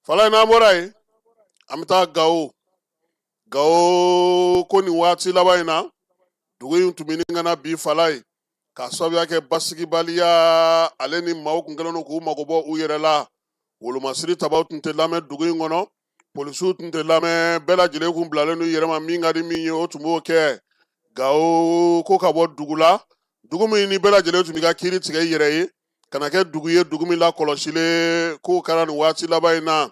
Speaker 3: fala n'an bɔra yen an bɛ taa Gawo Gawo ko nin waati laban in na dugu in tun bɛ ɲini ka na bi fala ye k'a sababuya kɛ basigibaliya ale ni maaw tun kɛlen don k'u mago bɔ u yɛrɛ la wolomasiri tabaw tun tɛ lamɛn dugu in kɔnɔ polisiw tun tɛ lamɛn bɛɛ lajɛlen kun bilalen don yɛrɛ ma min ka di min ye o tun b'o kɛ Gawo ko ka bɔ dugu la dugu min ni bɛɛ lajɛlen tun b'i ka kiiri tigɛ i yɛrɛ ye ka na kɛ dugu ye dugu min lakɔlɔsilen k'o kɛra nin waati laban in na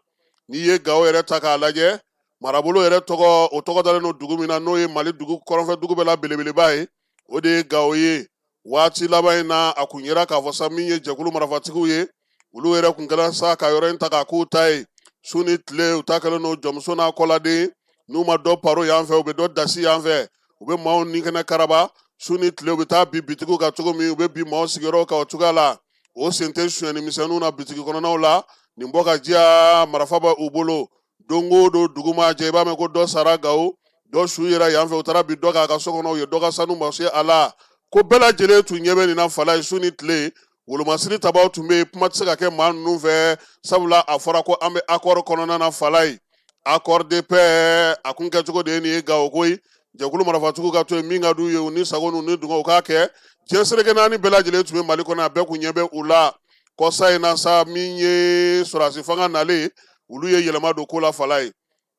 Speaker 3: n'i ye Gawo yɛrɛ ta k'a lajɛ marabolo yɛrɛ tɔgɔ o tɔgɔ dalen don dugu min na n'o ye Mali dugu kɔrɔnfɛ dugu bɛɛ la belebeleba ye o de ye Gawo ye waati laban in na a kun yera k'a fɔ sa min ye jɛkulu marafatigiw ye olu yɛrɛ kun kɛra sa ka yɔrɔ in ta k'a k'u ta ye su ni tile u ta kɛlen don jɔnmuso n'a kɔladen n'u ma dɔ paro yan fɛ u bɛ dɔ dasi yan fɛ u bɛ maaw ni kɛnɛ karaba su ni tile u bɛ taa bi bitigiw kan cogo min u bɛ bi maaw sigiyɔrɔ kan o cogoya la o sen tɛ sonyɛni misɛnninw na bitigi kɔnɔnaw la nin bɔ ka diya marafa bɛ u bolo don o don dugu ma jɛ i b'a mɛn ko dɔ sara Gawo dɔ su yera yan fɛ u taara bi dɔ k'a ka so kɔnɔ u ye dɔ ka sanu ma se a la ko bɛɛ lajɛlen tun ɲɛ bɛ nin na fala ye su ni tile wolomasiri tabaw tun bɛ yen kuma tɛ se ka kɛ maa ninnu fɛ sabula a fɔra ko an bɛ accord kɔnɔna na fala ye accord de paix a kun kɛcogo de ye nin ye Gawo koyi jɛkulu marafatigiw ka to yen min ka d'u ye u ni sago n'u ni dungɔ u k'a kɛ diɲɛ seleke naani bɛɛ lajɛlen tun bɛ Mali kɔnɔ a bɛɛ kun ɲɛ bɛ u la kɔsa in na sa min ye sɔrɔdasi fanga nalen olu ye yɛlɛma don ko la fala ye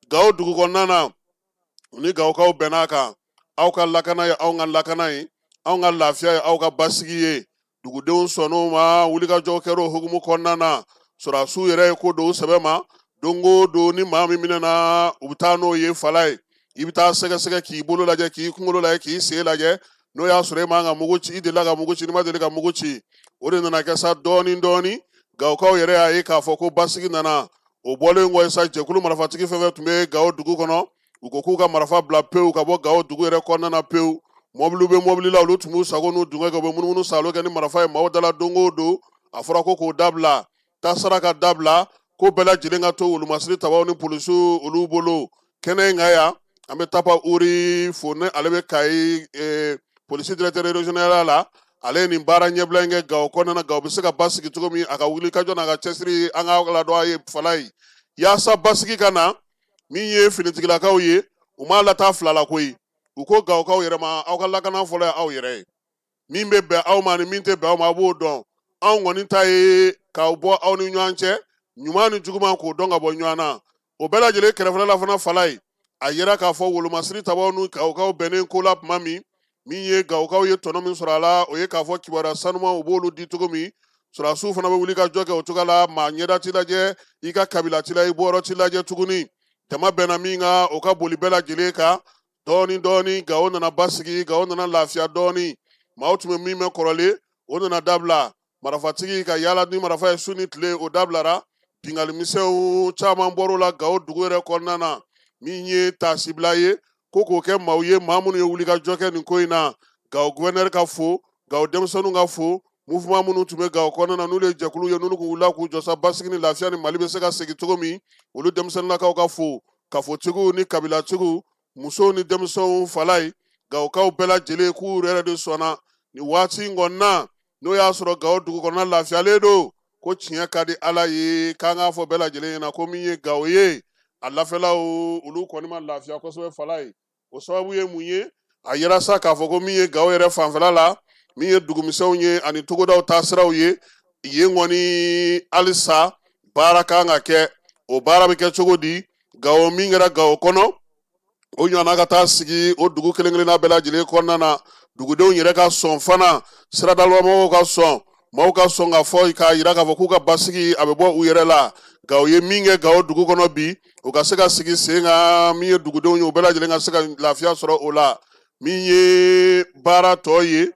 Speaker 3: Gawo dugu kɔnɔna na u ni Gawokaw bɛn'a kan aw ka lakana ye anw ka lakana ye anw ka lafiya ye aw ka basigi ye dugudenw sɔnn'o ma wulikajɔ kɛra o hukumu kɔnɔna na sɔrɔdasiw yɛrɛ ye ko don u sɛbɛ ma don o don ni maa min minɛna u bɛ taa n'o ye fala ye i bɛ taa sɛgɛsɛgɛ k'i bolo lajɛ k'i kunkolo lajɛ k'i sen lajɛ n'o y'a sɔrɔ e man ka mugu ci i delila ka mugu ci n'i ma deli ka mugu ci o de nana kɛ sa dɔɔni dɔɔni Gawokaw yɛrɛ y'a ye k'a fɔ ko basigi nana o bɔlen kɔ sa jɛkulu marafatigi fɛn fɛn tun bɛ Gawo dugu kɔnɔ u ko k'u ka marafa bila pewu ka bɔ Gawo dugu yɛrɛ kɔnɔna na pewu mɔbiliw bɛ mɔbili la olu tun b'u sago n'u dungɔ kɛ u bɛ munumunu salo kɛ ni marafa ye maaw dala don o don a fɔra ko k'o dabila tasara ka dabila ko bɛɛ lajɛlen ka to wolomasiri tabaw ni polisiw olu bolo kɛnɛ in kan yan an bɛ Tapa Uri fo ne ale bɛ Kayi polisi directeur régional la ale ye nin baara ɲɛbila in kɛ Gawo kɔnɔna na Gawo bɛ se ka basigi cogo min a ka wuli ka jɔ n'a ka cɛsiri an ka ladɔn a ye fala ye yaasa basigi ka na min ye finitigilakaw ye u m'a lataa fila la koyi u ko Gawokaw yɛrɛ ma aw ka lakana fɔlɔ ye aw yɛrɛ ye min bɛ bɛn aw ma ni min tɛ bɛn aw ma aw b'o dɔn anw kɔni ta ye k'aw bɔ aw ni ɲɔgɔn cɛ ɲuman ni juguman k'o dɔn ka bɔ ɲɔgɔn na o bɛɛ lajɛlen kɛrɛfɛla la fana fala ye a yera k'a fɔ wolomasiri tabaw ni Gawokaw bɛnnen ko la tuma min min ye Gawokaw ye tɔnɔ min sɔrɔ a la o ye k'a fɔ kibaruya sanuman u b'olu di cogo min sɔrɔdasiw fana bɛ wuli ka jɔ kɛ o cogoya la maa ɲɛda t'i lajɛ i ka kabila t'i la i bɔyɔrɔ t'i lajɛ tuguni jama bɛnna min kan o ka boli bɛɛ lajɛlen kan dɔɔni dɔɔni Gawo nana basigi Gawo nana lafiya dɔɔni maaw tun bɛ min mɛn kɔrɔlen o nana dabila marafatigi ka yaala ni marafa ye su ni tile o dabilara binkanni misɛnw caman bɔr'o la Gawo dugu yɛrɛ kɔnɔna na min ye taasibila ye ko k'o kɛ maaw ye maa minnu ye wulikajɔ kɛ nin ko in na Gawo gouverneur ka fo Gawo denmisɛnninw ka fo mouvement minnu tun bɛ Gawo kɔnɔna na n'olu ye jɛkulu ye n'olu kun wulila k'u jɔ sa basigi ni lafiya ni Mali bɛ se ka segin cogo min olu denmisɛnninnakaw ka fo kafotigiw ni kabilatigiw musow ni denmisɛnw fala ye Gawokaw bɛɛ lajɛlen k'u yɛrɛ de sɔnna nin waati in kɔni na n'o y'a sɔrɔ Gawo dugu kɔnɔna lafiyalen don ko tiɲɛ ka di Ala ye k'an k'a fɔ bɛɛ lajɛlen ɲɛna ko min ye Gawo ye a lafɛlaw olu kɔni ma lafiya kosɛbɛ fala ye o sababu ye mun ye a yera sa k'a fɔ ko min ye Gawo yɛrɛ fanfɛla la min ye dugumisɛnw ye ani togodaw taasiraw ye yen kɔni halisa baara kan ka kɛ o baara bɛ kɛ cogo di Gawo min kɛra Gawo kɔnɔ o ɲɔgɔnna ka taa sigi o dugu kelen kelenna bɛɛ lajɛlen kɔnɔna na dugudenw yɛrɛ ka sɔn fana siradalɔmɔgɔw ka sɔn maaw ka sɔn ka fɔ k'a yira k'a fɔ k'u ka basigi a bɛ bɔ u yɛrɛ la Gawo ye min kɛ Gawo dugu kɔnɔ bi o ka se ka sigi sen kan min ye dugudenw ye u bɛɛ lajɛlen ka se ka lafiya sɔrɔ o la min ye baara tɔ ye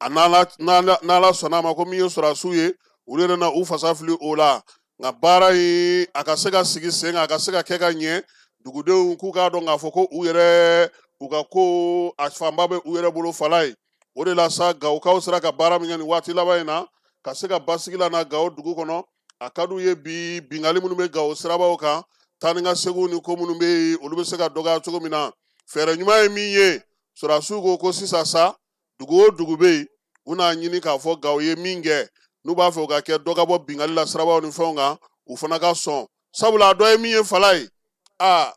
Speaker 3: a n'Ala sɔnna a ma ko min ye sɔrɔdasiw ye Olu yɛrɛ na u fasa fili o la, nka baara in a ka se ka sigi sen kan, a ka se ka kɛ ka ɲɛ. Dugudenw k'u k'a dɔn k'a fɔ ko u yɛrɛ u ka ko a fanba bɛ u yɛrɛ bolo fala ye. O de la sa, Gawokaw sera ka baara min kɛ nin waati laban in na ka se ka basigi la na Gawo dugu kɔnɔ, a ka d'u ye bi binkanni minnu bɛ Gawo sirabaw kan, taa ni ka seginw ni ko minnu bɛ yen, olu bɛ se ka dɔgɔya cogo min na. Fɛɛrɛ ɲuman ye min ye, sɔrɔdasiw ko sisan sa, dugu o dugu bɛ yen, u n'a ɲini k'a fɔ Gawo ye min kɛ, n'u b'a fɛ u ka kɛ dɔ ka bɔ binkanni la sirabaw ni fɛnw kan, u fana ka sɔn. Sabula a dɔ ye min ye fala ye, aa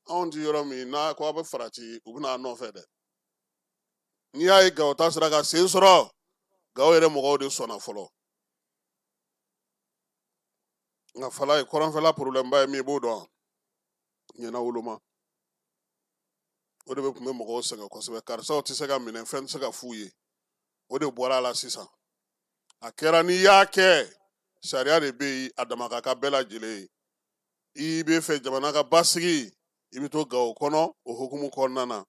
Speaker 3: anw ti yɔrɔ min n'a ko a bɛ farati, u bɛna a nɔfɛ dɛ. N'i y'a ye Gawo ta sera ka sen sɔrɔ, Gawo yɛrɛ mɔgɔw de sɔnna fɔlɔ. Nka fala ye kɔrɔnfɛla problème ba ye min ye, i b'o dɔn, ɲɛna woloma o de bɛ tun bɛ mɔgɔw sɛgɛn kosɛbɛ. Karisaw tɛ se ka minɛ, fɛn tɛ se ka f'u ye, o de bɔra a la sisan. A kɛra n'i y'a kɛ, sariya de bɛ yen, a dama ka kan bɛɛ lajɛlen ye. I bɛ fɛ jamana ka basigi, i bɛ to Gawo kɔnɔ o hukumu kɔnɔna na.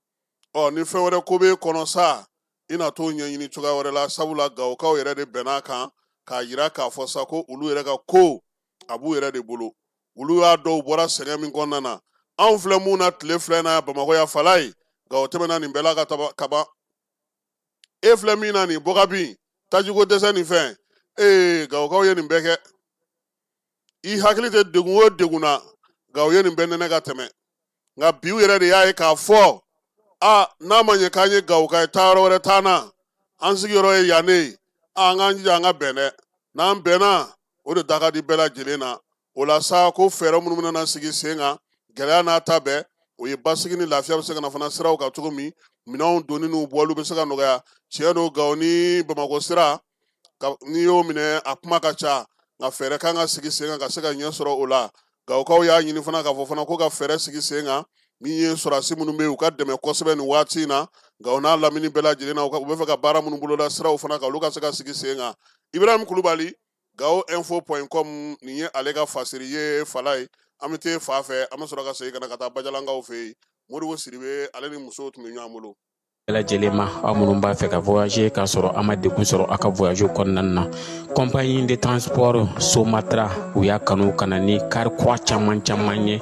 Speaker 3: Ɔ ni fɛn wɛrɛ ko b'e kɔnɔ sa, i na t'o ɲɛɲini cogoya wɛrɛ la. Sabula Gawokaw yɛrɛ de bɛnn'a kan k'a yira k'a fɔ sa ko olu yɛrɛ ka ko a b'u yɛrɛ de bolo. Olu y'a dɔn u bɔra sɛgɛn min kɔnɔna na. Anw filɛ mun na tile filɛ na Bamakɔ yan fala ye, Gawo tɛmɛna nin bɛɛ la ka kaban. E filɛ min na nin bɔkabin, tajiko dɛsɛ nin fɛn, ee Gawokaw ye nin bɛɛ kɛ. I hakili tɛ degun o degun na, Gawo ye nin bɛɛ nɛnɛ ka tɛmɛ. Nka bi u yɛrɛ de y'a ye k'a fɔ, a n'a ma ɲɛ k'an ye Gawoka ye, taayɔrɔ wɛrɛ t'an na, an sigiyɔrɔ ye yan ne ye, an k'an jija an ka bɛn dɛ. N'an bɛnna, o de da ka di bɛɛ lajɛlen na. O la sa, ko fɛɛrɛ minnu bɛna sigi sen kan, gɛlɛya n'a ta bɛɛ, o ye basigi ni lafiya bɛ se ka na fana siraw kan cogo min, minɛnw donni n'u bɔliw bɛ se ka nɔgɔya. Tiɲɛ don, Gawo ni Bamakɔ sira, n'i y'o minɛ, a kuma ka ca, nka fɛɛrɛ kan ka sigi sen kan ka se ka ɲɛ sɔrɔ o la. Gawokaw y'a ɲini fana k'a fɔ fana ko ka fɛɛrɛ sigi sen kan, min ye sɔrɔdasi minnu bɛ yen, u ka dɛmɛ kosɛbɛ nin waati in na. Gawo n'a lamini bɛɛ lajɛlen na, u bɛ fɛ ka baara minnu boloda siraw fana kan, olu ka se ka sigi sen kan. Ibrahim Kulubali, gawoinfo.com, nin ye ale ka fasiri ye fala ye. An bɛ taa fa fɛ, an bɛ sɔrɔ ka segin ka na ka taa Bajalankaw fɛ yen. Modibo Sidibe, ale ni musow tun bɛ ɲɔgɔn bolo.
Speaker 12: Bɛɛ lajɛlen ma, aw minnu b'a fɛ ka voyager k'a sɔrɔ a ma degun sɔrɔ aw ka voyage kɔnɔna na, compagnie de transport Somatra, u y'a kanu ka na ni kari kura caman caman ye,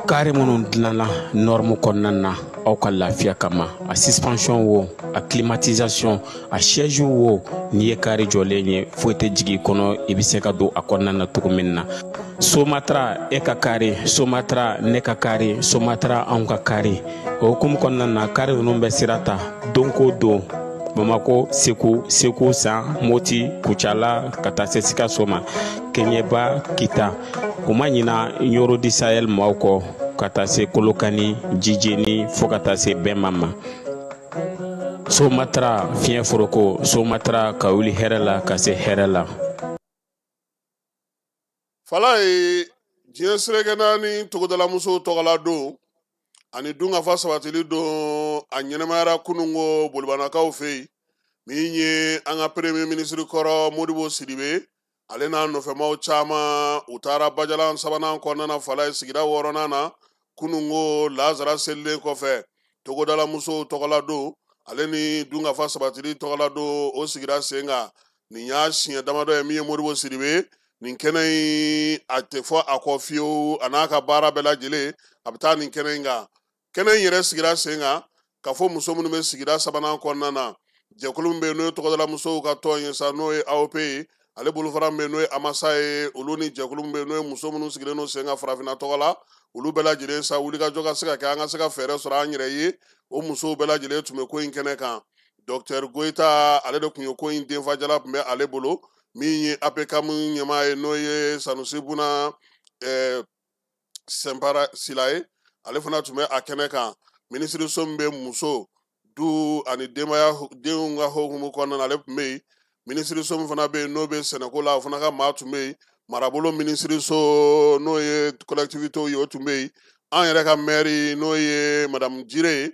Speaker 12: kari minnu dilanna norme kɔnɔna na aw ka lafiya kama. A suspension wo, a climatisation, a siège wo, n'i ye kari jɔlen ye, foyi tɛ jigin i kɔnɔ, i bɛ se ka don a kɔnɔna na cogo min na. Somatra e ka kari, Somatra ne ka kari, Somatra anw ka kari. O hukumu kɔnɔna na, kari ninnu bɛ sira ta don ko don, Bamako, Segu, Segu San, Moti, Kucala, ka taa se Sikaso ma, Kɛɲɛba, Kita. U ma ɲina Ɲoro di Sahel maaw kɔ, ka taa se Kolokani, Jijeni, fo ka taa se Bɛnma ma. Somatra fiɲɛ foroko, Somatra ka wuli hɛrɛ la ka se hɛrɛ la.
Speaker 3: Fala ye diɲɛ seleke naani togodalamusow tɔgɔla don ani dunkafa sabatili don, a ɲɛnɛmayara kununko Bolibanakaw fɛ yen. Min ye an ka premier ministre kɔrɔ Modibo Sidibe, ale n'a nɔfɛmaw caman, u taara Bajalan sabanan kɔnɔna na fala ye, sigida wɔɔrɔnan na kununko lazara selilen kɔfɛ. Togodalamusow tɔgɔla don ale ni dunkafa sabatili tɔgɔla don, o sigira sen kan. Nin y'a siɲɛ damadɔ ye min ye Modibo Sidibe nin kɛnɛ in, a tɛ fɔ a kɔ fiyewu, a n'a ka baara bɛɛ lajɛlen a bɛ taa nin kɛnɛ in kan. Kɛnɛ in yɛrɛ sigira sen kan k'a fɔ muso minnu bɛ sigida sabanan kɔnɔna na, jɛkulu min bɛ yen n'o ye tɔgɔdalamusow ka tɔn ye sa, n'o ye AOP ye, ale bolofara min bɛ yen n'o ye AMASA ye, olu ni jɛkulu min bɛ yen n'o ye muso minnu sigilen don sen kan farafinna tɔgɔ la, olu bɛɛ lajɛlen sa, wulikajɔ ka se ka kɛ, an ka se ka fɛɛrɛ sɔrɔ an yɛrɛ ye. O musow bɛɛ lajɛlen tun bɛ ko in kɛnɛ kan. Docteur Goyita, ale de tun ye ko in denfajala tun bɛ ale bolo. Min ye APCAM ɲɛmaa ye, n'o ye Sanusi Buna Sɛnpara Sila ye, ale fana tun bɛ a kɛnɛ kan. Minisiriso min bɛ muso du ani denbaya denw ka hukumu kɔnɔna na, ale tun bɛ yen. Minisiriso min fana bɛ yen n'o bɛ sɛnɛko la, o fana ka maa tun bɛ yen. Marabolo minisiriso n'o ye collectivités ye, o tun bɛ yen. An yɛrɛ ka maire n'o ye madame Jire ye,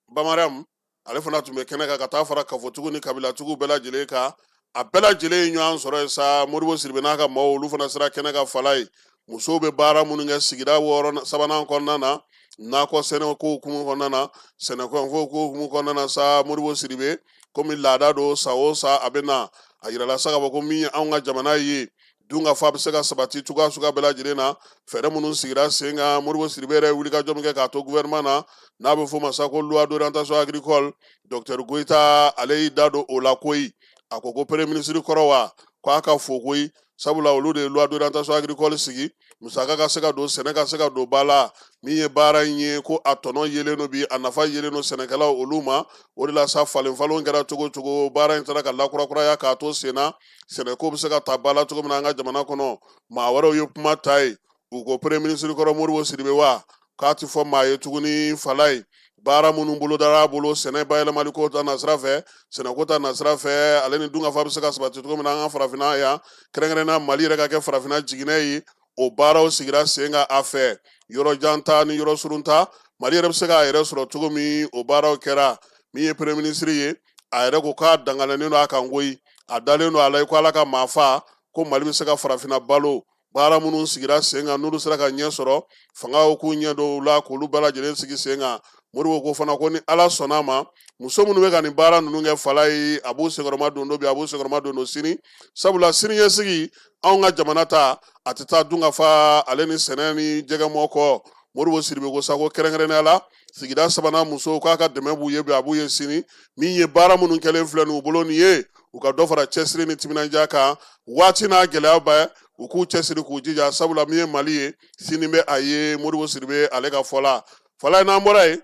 Speaker 3: Bamaram, ale fana tun bɛ kɛnɛ kan, ka taa fara kafotigiw ni kabilatigiw bɛɛ lajɛlen kan. A bɛɛ lajɛlen ye ɲɔgɔn sɔrɔ yen sa. Modibo Sidibe n'a ka maaw, olu fana sera kɛnɛ kan fala ye. Musow bɛ baara minnu kɛ sigida wɔɔrɔ sabanan kɔnɔna na, nakɔ sɛnɛ ko hukumu kɔnɔna na, sɛnɛko ko hukumu kɔnɔna na sa, Modibo Sidibe, komi laada don, san o san a bɛ na. A yirala sa k'a fɔ ko min ye anw ka jamana ye, dunkafa bɛ se ka sabati cogoya suguya bɛɛ lajɛlen na. Fɛɛrɛ minnu sigira sen kan, Modibo Sidibe yɛrɛ ye wulikajɔ min kɛ k'a to gouvernement na, n'a bɛ f'o ma sa ko loi d'orientation agricole, docteur Goyita ale y'i da don o la koyi. A ko ko premier ministre kɔrɔ wa k'a ka fo koyi, sabula olu de ye loi d'orientation agricole sigi, musaka ka se ka don, sɛnɛ ka se ka don ba la. Min ye baara in ye, ko a tɔnɔ yelen don bi, a nafa yelen don sɛnɛkɛlaw olu ma. O de la sa, falen falenw kɛra cogo cogo, baara in taara ka lakurakuraya k'a to sen na, sɛnɛko bɛ se ka ta ba la cogo min na an ka jamana kɔnɔ. Maa wɛrɛw ye kuma ta ye, u ko premier ministre kɔrɔ Modibo Sidibe wa k'a ti fɔ maa ye tuguni. Falaye, baara minnu bolodara a bolo, sɛnɛ bayɛlɛmali ko ta nasira fɛ, sɛnɛko ta nasira fɛ, ale ni dunkafa bɛ se ka sabati cogo min na an ka farafinna yan, kɛrɛnkɛrɛnnenya Mali yɛrɛ ka kɛ farafinna jiginɛ ye, o baaraw sigira sen kan a fɛ. Yɔrɔ jan ta ni yɔrɔ surun ta, Mali yɛrɛ bɛ se k'a yɛrɛ sɔrɔ cogo min, o baaraw kɛra. Min ye premier ministre ye, a yɛrɛ ko k'a danganɛnen don a kan koyi, a dalen don a la i ko Ala ka maa fa, ko Mali bɛ se ka farafinna balo. Baara minnu sigira sen kan, n'olu sera ka ɲɛ sɔrɔ, fangaw k'u ɲɛ don u la k'olu bɛɛ lajɛlen sigi sen kan. Modibo ko fana ko ni Ala sɔnna a ma, muso minnu bɛ ka nin baara ninnu kɛ, Falaye, a b'u senkɔrɔma don bi, a b'u senkɔrɔma don sini, sabula siniɲɛsigi anw ka jamana ta, a tɛ taa dunkafa ale ni sɛnɛ ni jɛgɛmɔ kɔ. Modibo Sidibe ko sa ko kɛrɛnkɛrɛnnenya la sigida sabanan musow k'a ka dɛmɛ b'u ye bi, a b'u ye sini. Min ye baara minnu kɛlen filɛ nin u bolo nin ye, u ka dɔ fara cɛsiri ni timinandiya kan, waati n'a gɛlɛya bɛɛ, u k'u cɛsiri k'u jija, sabula min ye Mali ye, sini bɛ a ye. Modibo Sidibe ale ka fɔ la. Falaye, n'an bɔra yen,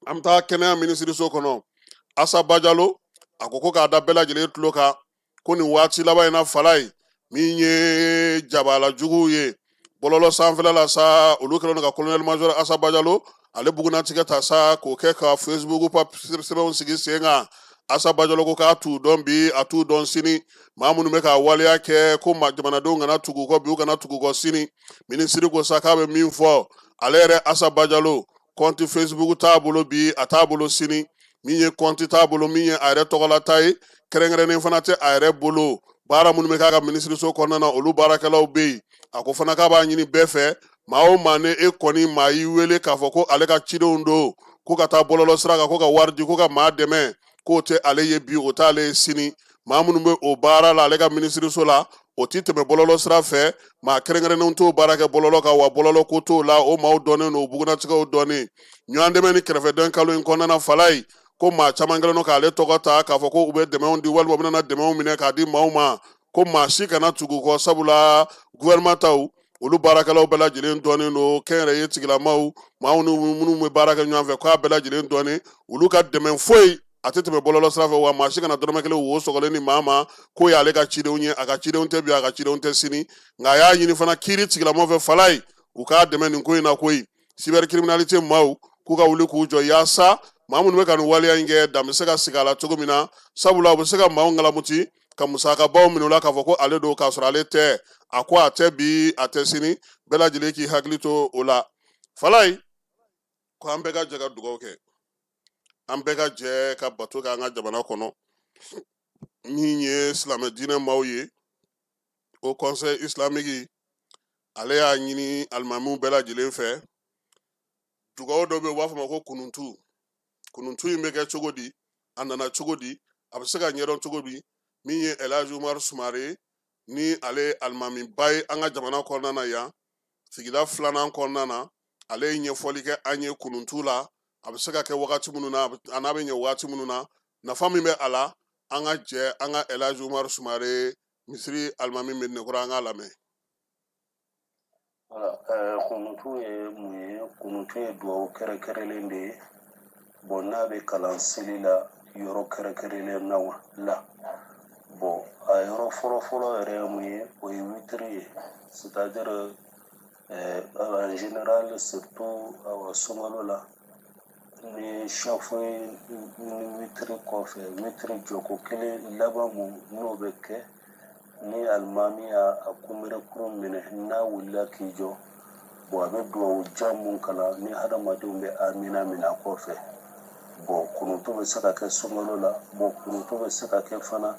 Speaker 3: an bɛ taa kɛnɛya minisiriso kɔnɔ. Asa Bajalo a ko ko k'a da bɛɛ lajɛlen tulo kan ko nin waati laban in na, Falaye, min ye jabala juguw ye bɔlɔlɔ sanfɛla la sa, olu kɛlen don ka colonel major Asa Bajalo ale bugunnatigɛ ta sa k'o kɛ ka Facebook pa sɛbɛnw sigi sen kan. Asa Bajalo ko k'a t'u dɔn bi, a t'u dɔn sini. Maa minnu bɛ ka waleya kɛ, ko jamanadenw kana tugu kɔ bi, u kana tugu kɔ sini. Minisiri ko sa k'a bɛ min fɔ, ale yɛrɛ Asa Bajalo, compte Facebook t'a bolo bi, a t'a bolo sini. Min ye compte t'a bolo, min ye a yɛrɛ tɔgɔlata ye, kɛrɛnkɛrɛnnen fana tɛ a yɛrɛ bolo. Baara minnu bɛ k'a ka minisiriso kɔnɔna na, olu baarakɛlaw bɛ yen. A ko fana k'a b'a ɲini bɛɛ fɛ, maa o maa ni e kɔni maa y'i wele k'a fɔ ko ale ka cidenw don, ko ka taa bɔlɔlɔ sira kan, ko ka wari di, ko ka maa dɛmɛ, k'o tɛ ale ye bi, o t'ale ye sini. Maa minnu bɛ o baara la ale ka minisiriso la, o ti tɛmɛ bɔlɔlɔ sira fɛ. Maa kɛrɛnkɛrɛnnenw t'o baara kɛ bɔlɔlɔ kan, wa bɔlɔlɔ ko t'o la. O maaw dɔnnen don, o bugunnatigɛw dɔnnen. Ɲɔgɔn dɛmɛ ni kɛrɛfɛdɛn kalo in kɔnɔna na, Falaye, ko maa caman kɛlen don k'ale tɔgɔ ta k'a fɔ ko u bɛ dɛmɛw di, walima u bɛna dɛmɛw minɛ k'a di maaw ma, ko maa si kana tugu kɔ, sabula gouvernement taw olu baarakɛlaw bɛɛ lajɛlen dɔnnen don, kɛnyɛrɛye tigilamaw, maaw ni minnu bɛ baara kɛ ɲɔgɔn fɛ, k'a bɛɛ lajɛlen dɔnnen. Olu ka dɛmɛ foyi a tɛ tɛmɛ bɔlɔlɔ sira fɛ, wa maa si kana dɔrɔmɛ kelen wo sɔgɔlen ni maa ma k'o y'ale ka cidenw ye. A ka cidenw tɛ bi, a ka cidenw tɛ sini. Nka a y'a ɲini fana kiiri tigilamɔgɔw fɛ, Falaye, u k'a dɛmɛ nin ko in na koyi. Cybercriminalité maaw k'u ka wuli k'u jɔ, yaasa maa minnu bɛ ka nin waleya in kɛ, dan bɛ se ka sigi a la cogo min na, sabula u bɛ se ka maaw ŋalamuti ka musakabaw minɛ u la k'a fɔ ko ale don, k'a sɔrɔ ale tɛ. A ko a tɛ bi, a tɛ sini, bɛɛ lajɛlen k'i hakili to o la. Falaye ko an bɛɛ ka jɛ ka dugawu kɛ, an bɛɛ ka jɛ ka bato kɛ an ka jamana kɔnɔ. Min ye silamɛ diinɛ maaw ye, o conseil islamique ale y'a ɲini alimamiw bɛɛ lajɛlen fɛ, dugawu dɔ bɛ yen, u b'a fɔ ma ko kununtu. Kununtu in bɛ kɛ cogo di, a nana cogo di, a bɛ se ka ɲɛdɔn cogo di? Min ye El Hadj Umar Sumare ni ale alimamiba ye an ka jamana kɔnɔna na yan, sigida filanan kɔnɔna na, ale ye ɲɛfɔli kɛ an ye kununtu la, a bɛ se ka kɛ wagati minnu na, a n'a bɛ ɲɛ wagati minnu na, nafa min bɛ a la. An ka jɛ an ka El Hadj Umar Sumare, misiri alimami Medinekɔrɔ, an k'a lamɛn.
Speaker 13: Kunutu ye mun ye? Kunutu ye duwawu kɛrɛnkɛrɛnlen de ye. Bon, n'a bɛ kalan seli la yɔrɔ kɛrɛnkɛrɛnlen na la, bon, a yɔrɔ fɔlɔfɔlɔ yɛrɛ ye mun ye? O ye witiri ye, c'est-à-dire en général, surtout awa sunkalo la, ni safo ni witiri kɔfɛ, witiri jɔko kelen laban mun n'o bɛ kɛ, ni alimami y'a kunberekuru minɛ, n'a wulila k'i jɔ, bon, a bɛ duwawu jan mun kalan ni hadamadenw bɛ amina minɛ a kɔfɛ. Bon, kunutu bɛ se ka kɛ sunkalo la. Bon, kunutu bɛ se ka kɛ fana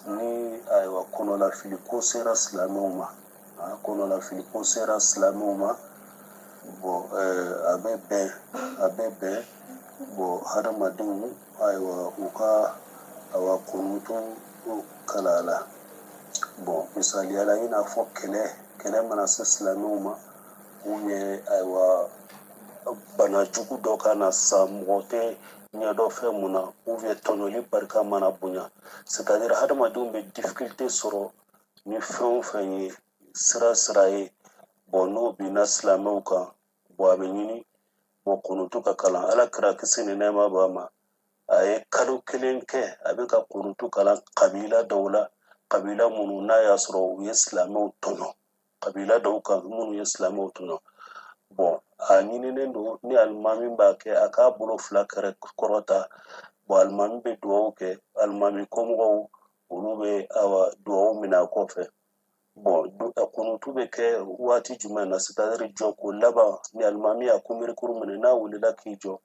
Speaker 13: ni ayiwa kɔnɔlafili ko sera silamɛw ma, kɔnɔlafili ko sera silamɛw ma. Bon, a bɛ bɛn, a bɛ bɛn. Bon, hadamadenw, ayiwa, u ka awa kunutu kalan a la. Bon, misaliya la, i n'a fɔ kɛlɛ mana se silamɛw ma, ou bien ayiwa bana jugu dɔ ka na sisan, mɔgɔ tɛ ɲɛdɔn fɛn mun na, ou bien tɔɲɔli barika mana bonya, c'est à dire hadamadenw bɛ difficulté sɔrɔ ni fɛn o fɛn ye, sira ye. Bon, n'o binna silamɛw kan, bon, a bɛ ɲini bon kunutu ka kalan. Ala kira kisi ni nɛɛma b'a ma, a ye kalo 1 kɛ a bɛ ka kunutu kalan kabila dɔw la, kabila minnu n'a y'a sɔrɔ u ye silamɛw tɔɲɔ, kabila dɔw kan minnu ye silamɛw tɔɲɔ. Bon, a ɲininen don ni alimami b'a kɛ, a k'a bolo 2 kɛrɛ kɔrɔta. Bon, alimami bɛ duwawu kɛ, alimami kɔmɔgɔw olu bɛ awa duwawu minɛ a kɔfɛ. Bon, kunutu bɛ kɛ waati jumɛn na? C'est à dire jɔko laban, ni alimami y'a kunberekuru minɛ, n'a wulila k'i jɔ,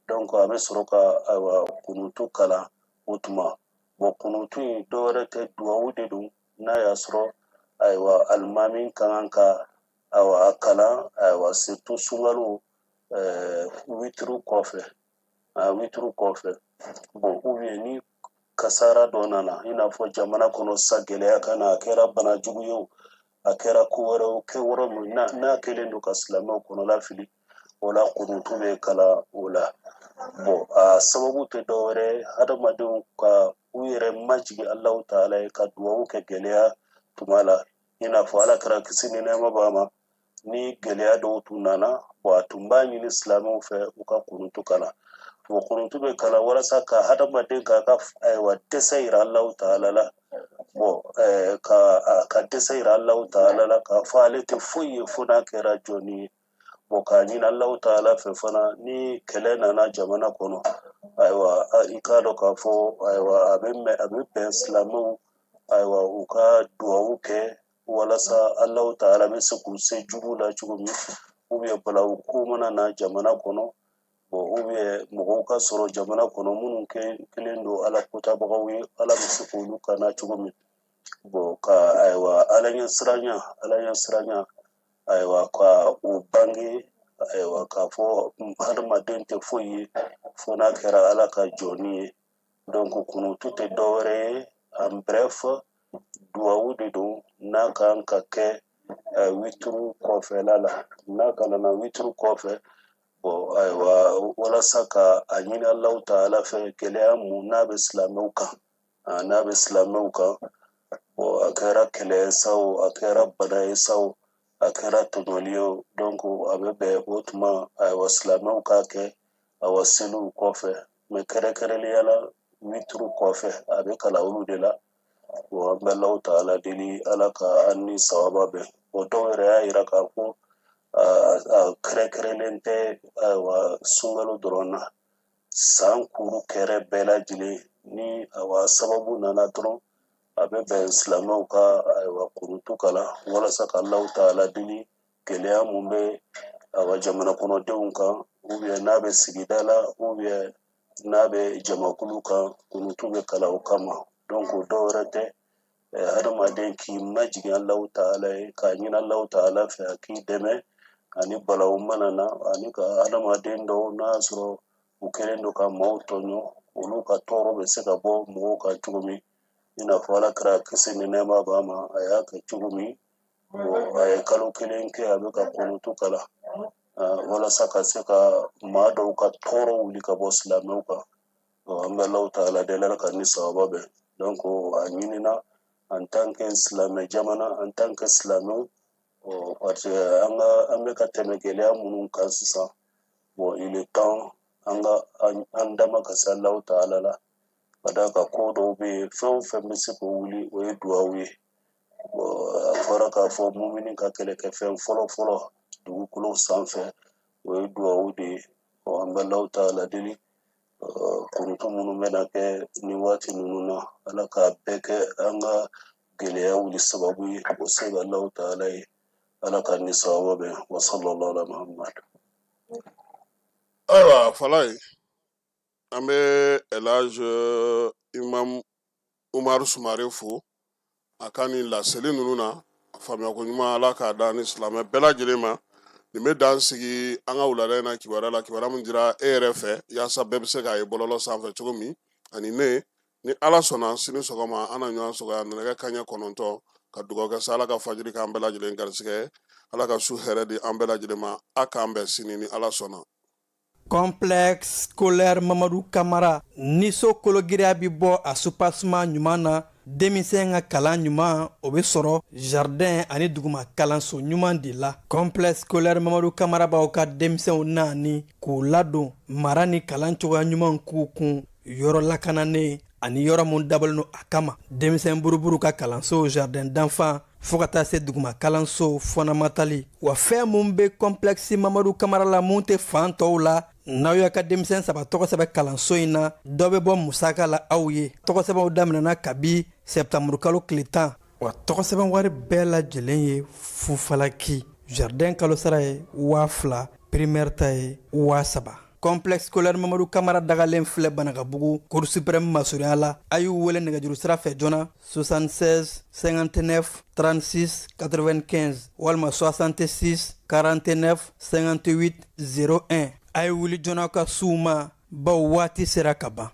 Speaker 13: donc a bɛ sɔrɔ ka awa kunutu kalan o tuma. Bon, kunutu in dɔwɛrɛ tɛ, duwawu de don n'a y'a sɔrɔ ayiwa alimami ka kan ka awa a kalan, ayiwa surtout sunkalo witiri kɔfɛ, witiri kɔfɛ. Bon, ou bien ni kasara dɔ nana, i n'a fɔ jamana kɔnɔ sa gɛlɛya ka na, a kɛra bana jugu ye o, a kɛra ko wɛrɛ o, kɛ wɛrɛ min n'a kɛlen don ka silamɛw kɔnɔla fili, o la kunutu bɛ kalan o la. Bon, a sababu tɛ dɔwɛrɛ ye, hadamadenw ka u yɛrɛ majigin Alahu taala ye ka duwawu kɛ gɛlɛya tuma la. I n'a fɔ Ala kira kisi ni nɛɛma b'a ma, ni gɛlɛya dɔw tun nana, bon, a tun b'a ɲini silamɛw fɛ u ka kunutu kalan. Bon, kunutu bɛ kalan walasa ka hadamaden k'a ka ayiwa dɛsɛ yira Alahu taala la. Bon, ka dɛsɛ yira Alahu taala la, k'a fɔ ale tɛ foyi ye fo n'a kɛra jɔnni ye. Bon, k'a ɲini Alahu taala fɛ fana, ni kɛlɛ nana jamana kɔnɔ, ayiwa i k'a dɔn k'a fɔ ayiwa a bɛ bɛn silamɛw ayiwa u ka duwawu kɛ walasa Alahu taala bɛ se k'u se jugu la cogo min, ou bien balawu ko mana na jamana kɔnɔ, bon, ou bien mɔgɔw ka sɔrɔ jamana kɔnɔ minnu kelen don Ala kotabagaw ye, Ala bɛ se k'olu kana cogo min. Bon, ka ayiwa Ala ɲɛsiranya ayiwa ka o bange, ayiwa k'a fɔ hadamaden tɛ foyi ye fo n'a kɛra Ala ka jɔnni ye. Donc kunutu tɛ dɔwɛrɛ ye, en bref, duwawu de don n'a kan ka kɛ witiri kɔfɛla la, n'a kalanna witiri kɔfɛ. Bon, ayiwa walasa ka a ɲini Alahu taala fɛ gɛlɛya mun n'a bɛ silamɛw kan, bon, a kɛra kɛlɛ ye sa o, a kɛra bana ye sa o, a kɛra tɔɲɔli ye o, donc a bɛ bɛn o tuma ayiwa silamɛw k'a kɛ awa seliw kɔfɛ, mais kɛrɛnkɛrɛnnenya la witiri kɔfɛ a bɛ kalan olu de la. Bon, an bɛ Alahu taala deli Ala ka an ni sawaba bɛn. Bon, dɔw yɛrɛ y'a yira k'a fɔ a kɛrɛnkɛrɛnlen tɛ ayiwa sunkalo dɔrɔn na, san kuru kɛrɛ bɛɛ lajɛlen ni awa sababu nana dɔrɔn, a bɛ bɛn silamɛw ka ayiwa kunutu kalan walasa ka Alahu taala deli gɛlɛya mun bɛ awa jamana kɔnɔdenw kan, ou bien n'a bɛ sigida la, ou bien n'a bɛ jamakulu kan, kunutu bɛ kalan o kama. Donc o dɔwɛrɛ tɛ, hadamaden k'i majigin Alahu taala ye, k'a ɲini Alahu taala fɛ a k'i dɛmɛ ani balawu mana na, ani ka hadamaden dɔw n'a y'a sɔrɔ u kɛlen don ka maaw tɔɲɔ, olu ka tɔɔrɔ bɛ se ka bɔ mɔgɔw kan cogo min, i n'a fɔ Ala kira kisi ni nɛɛma b'a ma, a y'a kɛ cogo min. Bon, a ye kalo 1 kɛ a bɛ ka kunutu kalan walasa ka se ka maa dɔw ka tɔɔrɔ wuli ka bɔ silamɛw kan. An bɛ Alahu taala deli Ala ka ni sawaba bɛn. Donc a ɲinina en tant que silamɛ jamana, en tant que silamɛw, parce que an bɛ ka tɛmɛ gɛlɛya minnu kan sisan, bon, il est temps an ka an dama ka se Alahu taala la, ka d'a kan ko dɔw bɛ yen, fɛn o fɛn bɛ se k'o wuli, o ye duwawu ye. Bon, a fɔra k'a fɔ mumini ka kɛlɛkɛfɛn fɔlɔ fɔlɔ dugukolo sanfɛ, o ye duwawu de ye. An bɛ Alahu taala deli kunutu minnu bɛna kɛ nin waati ninnu na, Ala k'a bɛɛ kɛ an ka gɛlɛya wuli sababu ye, o se bɛ Alahu taala ye. Ala ka ni sababu bɛn. Wa sallallahu ala Muhammad.
Speaker 3: Ayiwa Falaye, an bɛ Elhadj Imam Umaru Sumare fo a ka nin laseli ninnu na, faamuyako ɲuman Ala k'a da ni silamɛ bɛɛ lajɛlen ma. Nin bɛ dan sigi an ka wulada in na kibaruya la, kibaruya min dira e yɛrɛ fɛ yaasa bɛɛ bɛ se k'a ye bɔlɔlɔ sanfɛ cogo min, ani ne Ni Ala sɔnna, sini sɔgɔma an na ɲɔgɔn sɔgɔ yan nɛgɛ kanɲɛ 9 ka dugawu kɛ sa Ala ka fajiri k'an bɛɛ lajɛlen garisɛgɛ, Ala ka su hɛrɛ di an bɛɛ lajɛlen ma. A k'an bɛn sini ni Ala sɔnna.
Speaker 14: Complexe scolaire Mamadu Kamara ni so kologiriya bɛ bɔ a soubassement ɲuman na, denmisɛn ka kalan ɲuman o bɛ sɔrɔ jardin ani duguma kalanso ɲuman de la. Complexe scolaire Mamadu Kamara b'aw ka denmisɛnw naani k'u ladon mara ni kalan cogoya ɲuman k'u kun yɔrɔ lakananen ani yɔrɔ mun dabɔlen don a kama. Denmisɛn buruburu ka kalanso, jardin d'enfant, fo ka taa se duguma kalanso fondamental. Wa fɛn mun bɛ complexe Mamadu Kamara la mun tɛ fan tɔw la, n'aw y'a ka denmisɛn 3 tɔgɔ sɛbɛn kalanso in na, dɔ bɛ bɔ musaka la aw ye. Tɔgɔ sɛbɛnw daminɛna kabi sɛptanburu kalo tile 10, wa tɔgɔ sɛbɛn wari bɛɛ lajɛlen ye fufalaki. Jardin kalo sara ye 2000, primaire ta ye 3000. Complexe scolaire Mamadu Kamara dagalen filɛ Banakabugu, Cour suprême masurunya la. A y'u wele nɛgɛjuru sira fɛ joona 76 59 36 95 walima 66 49 58 01. A ye wuli joona ka s'u ma, bawo waati sera ka ban.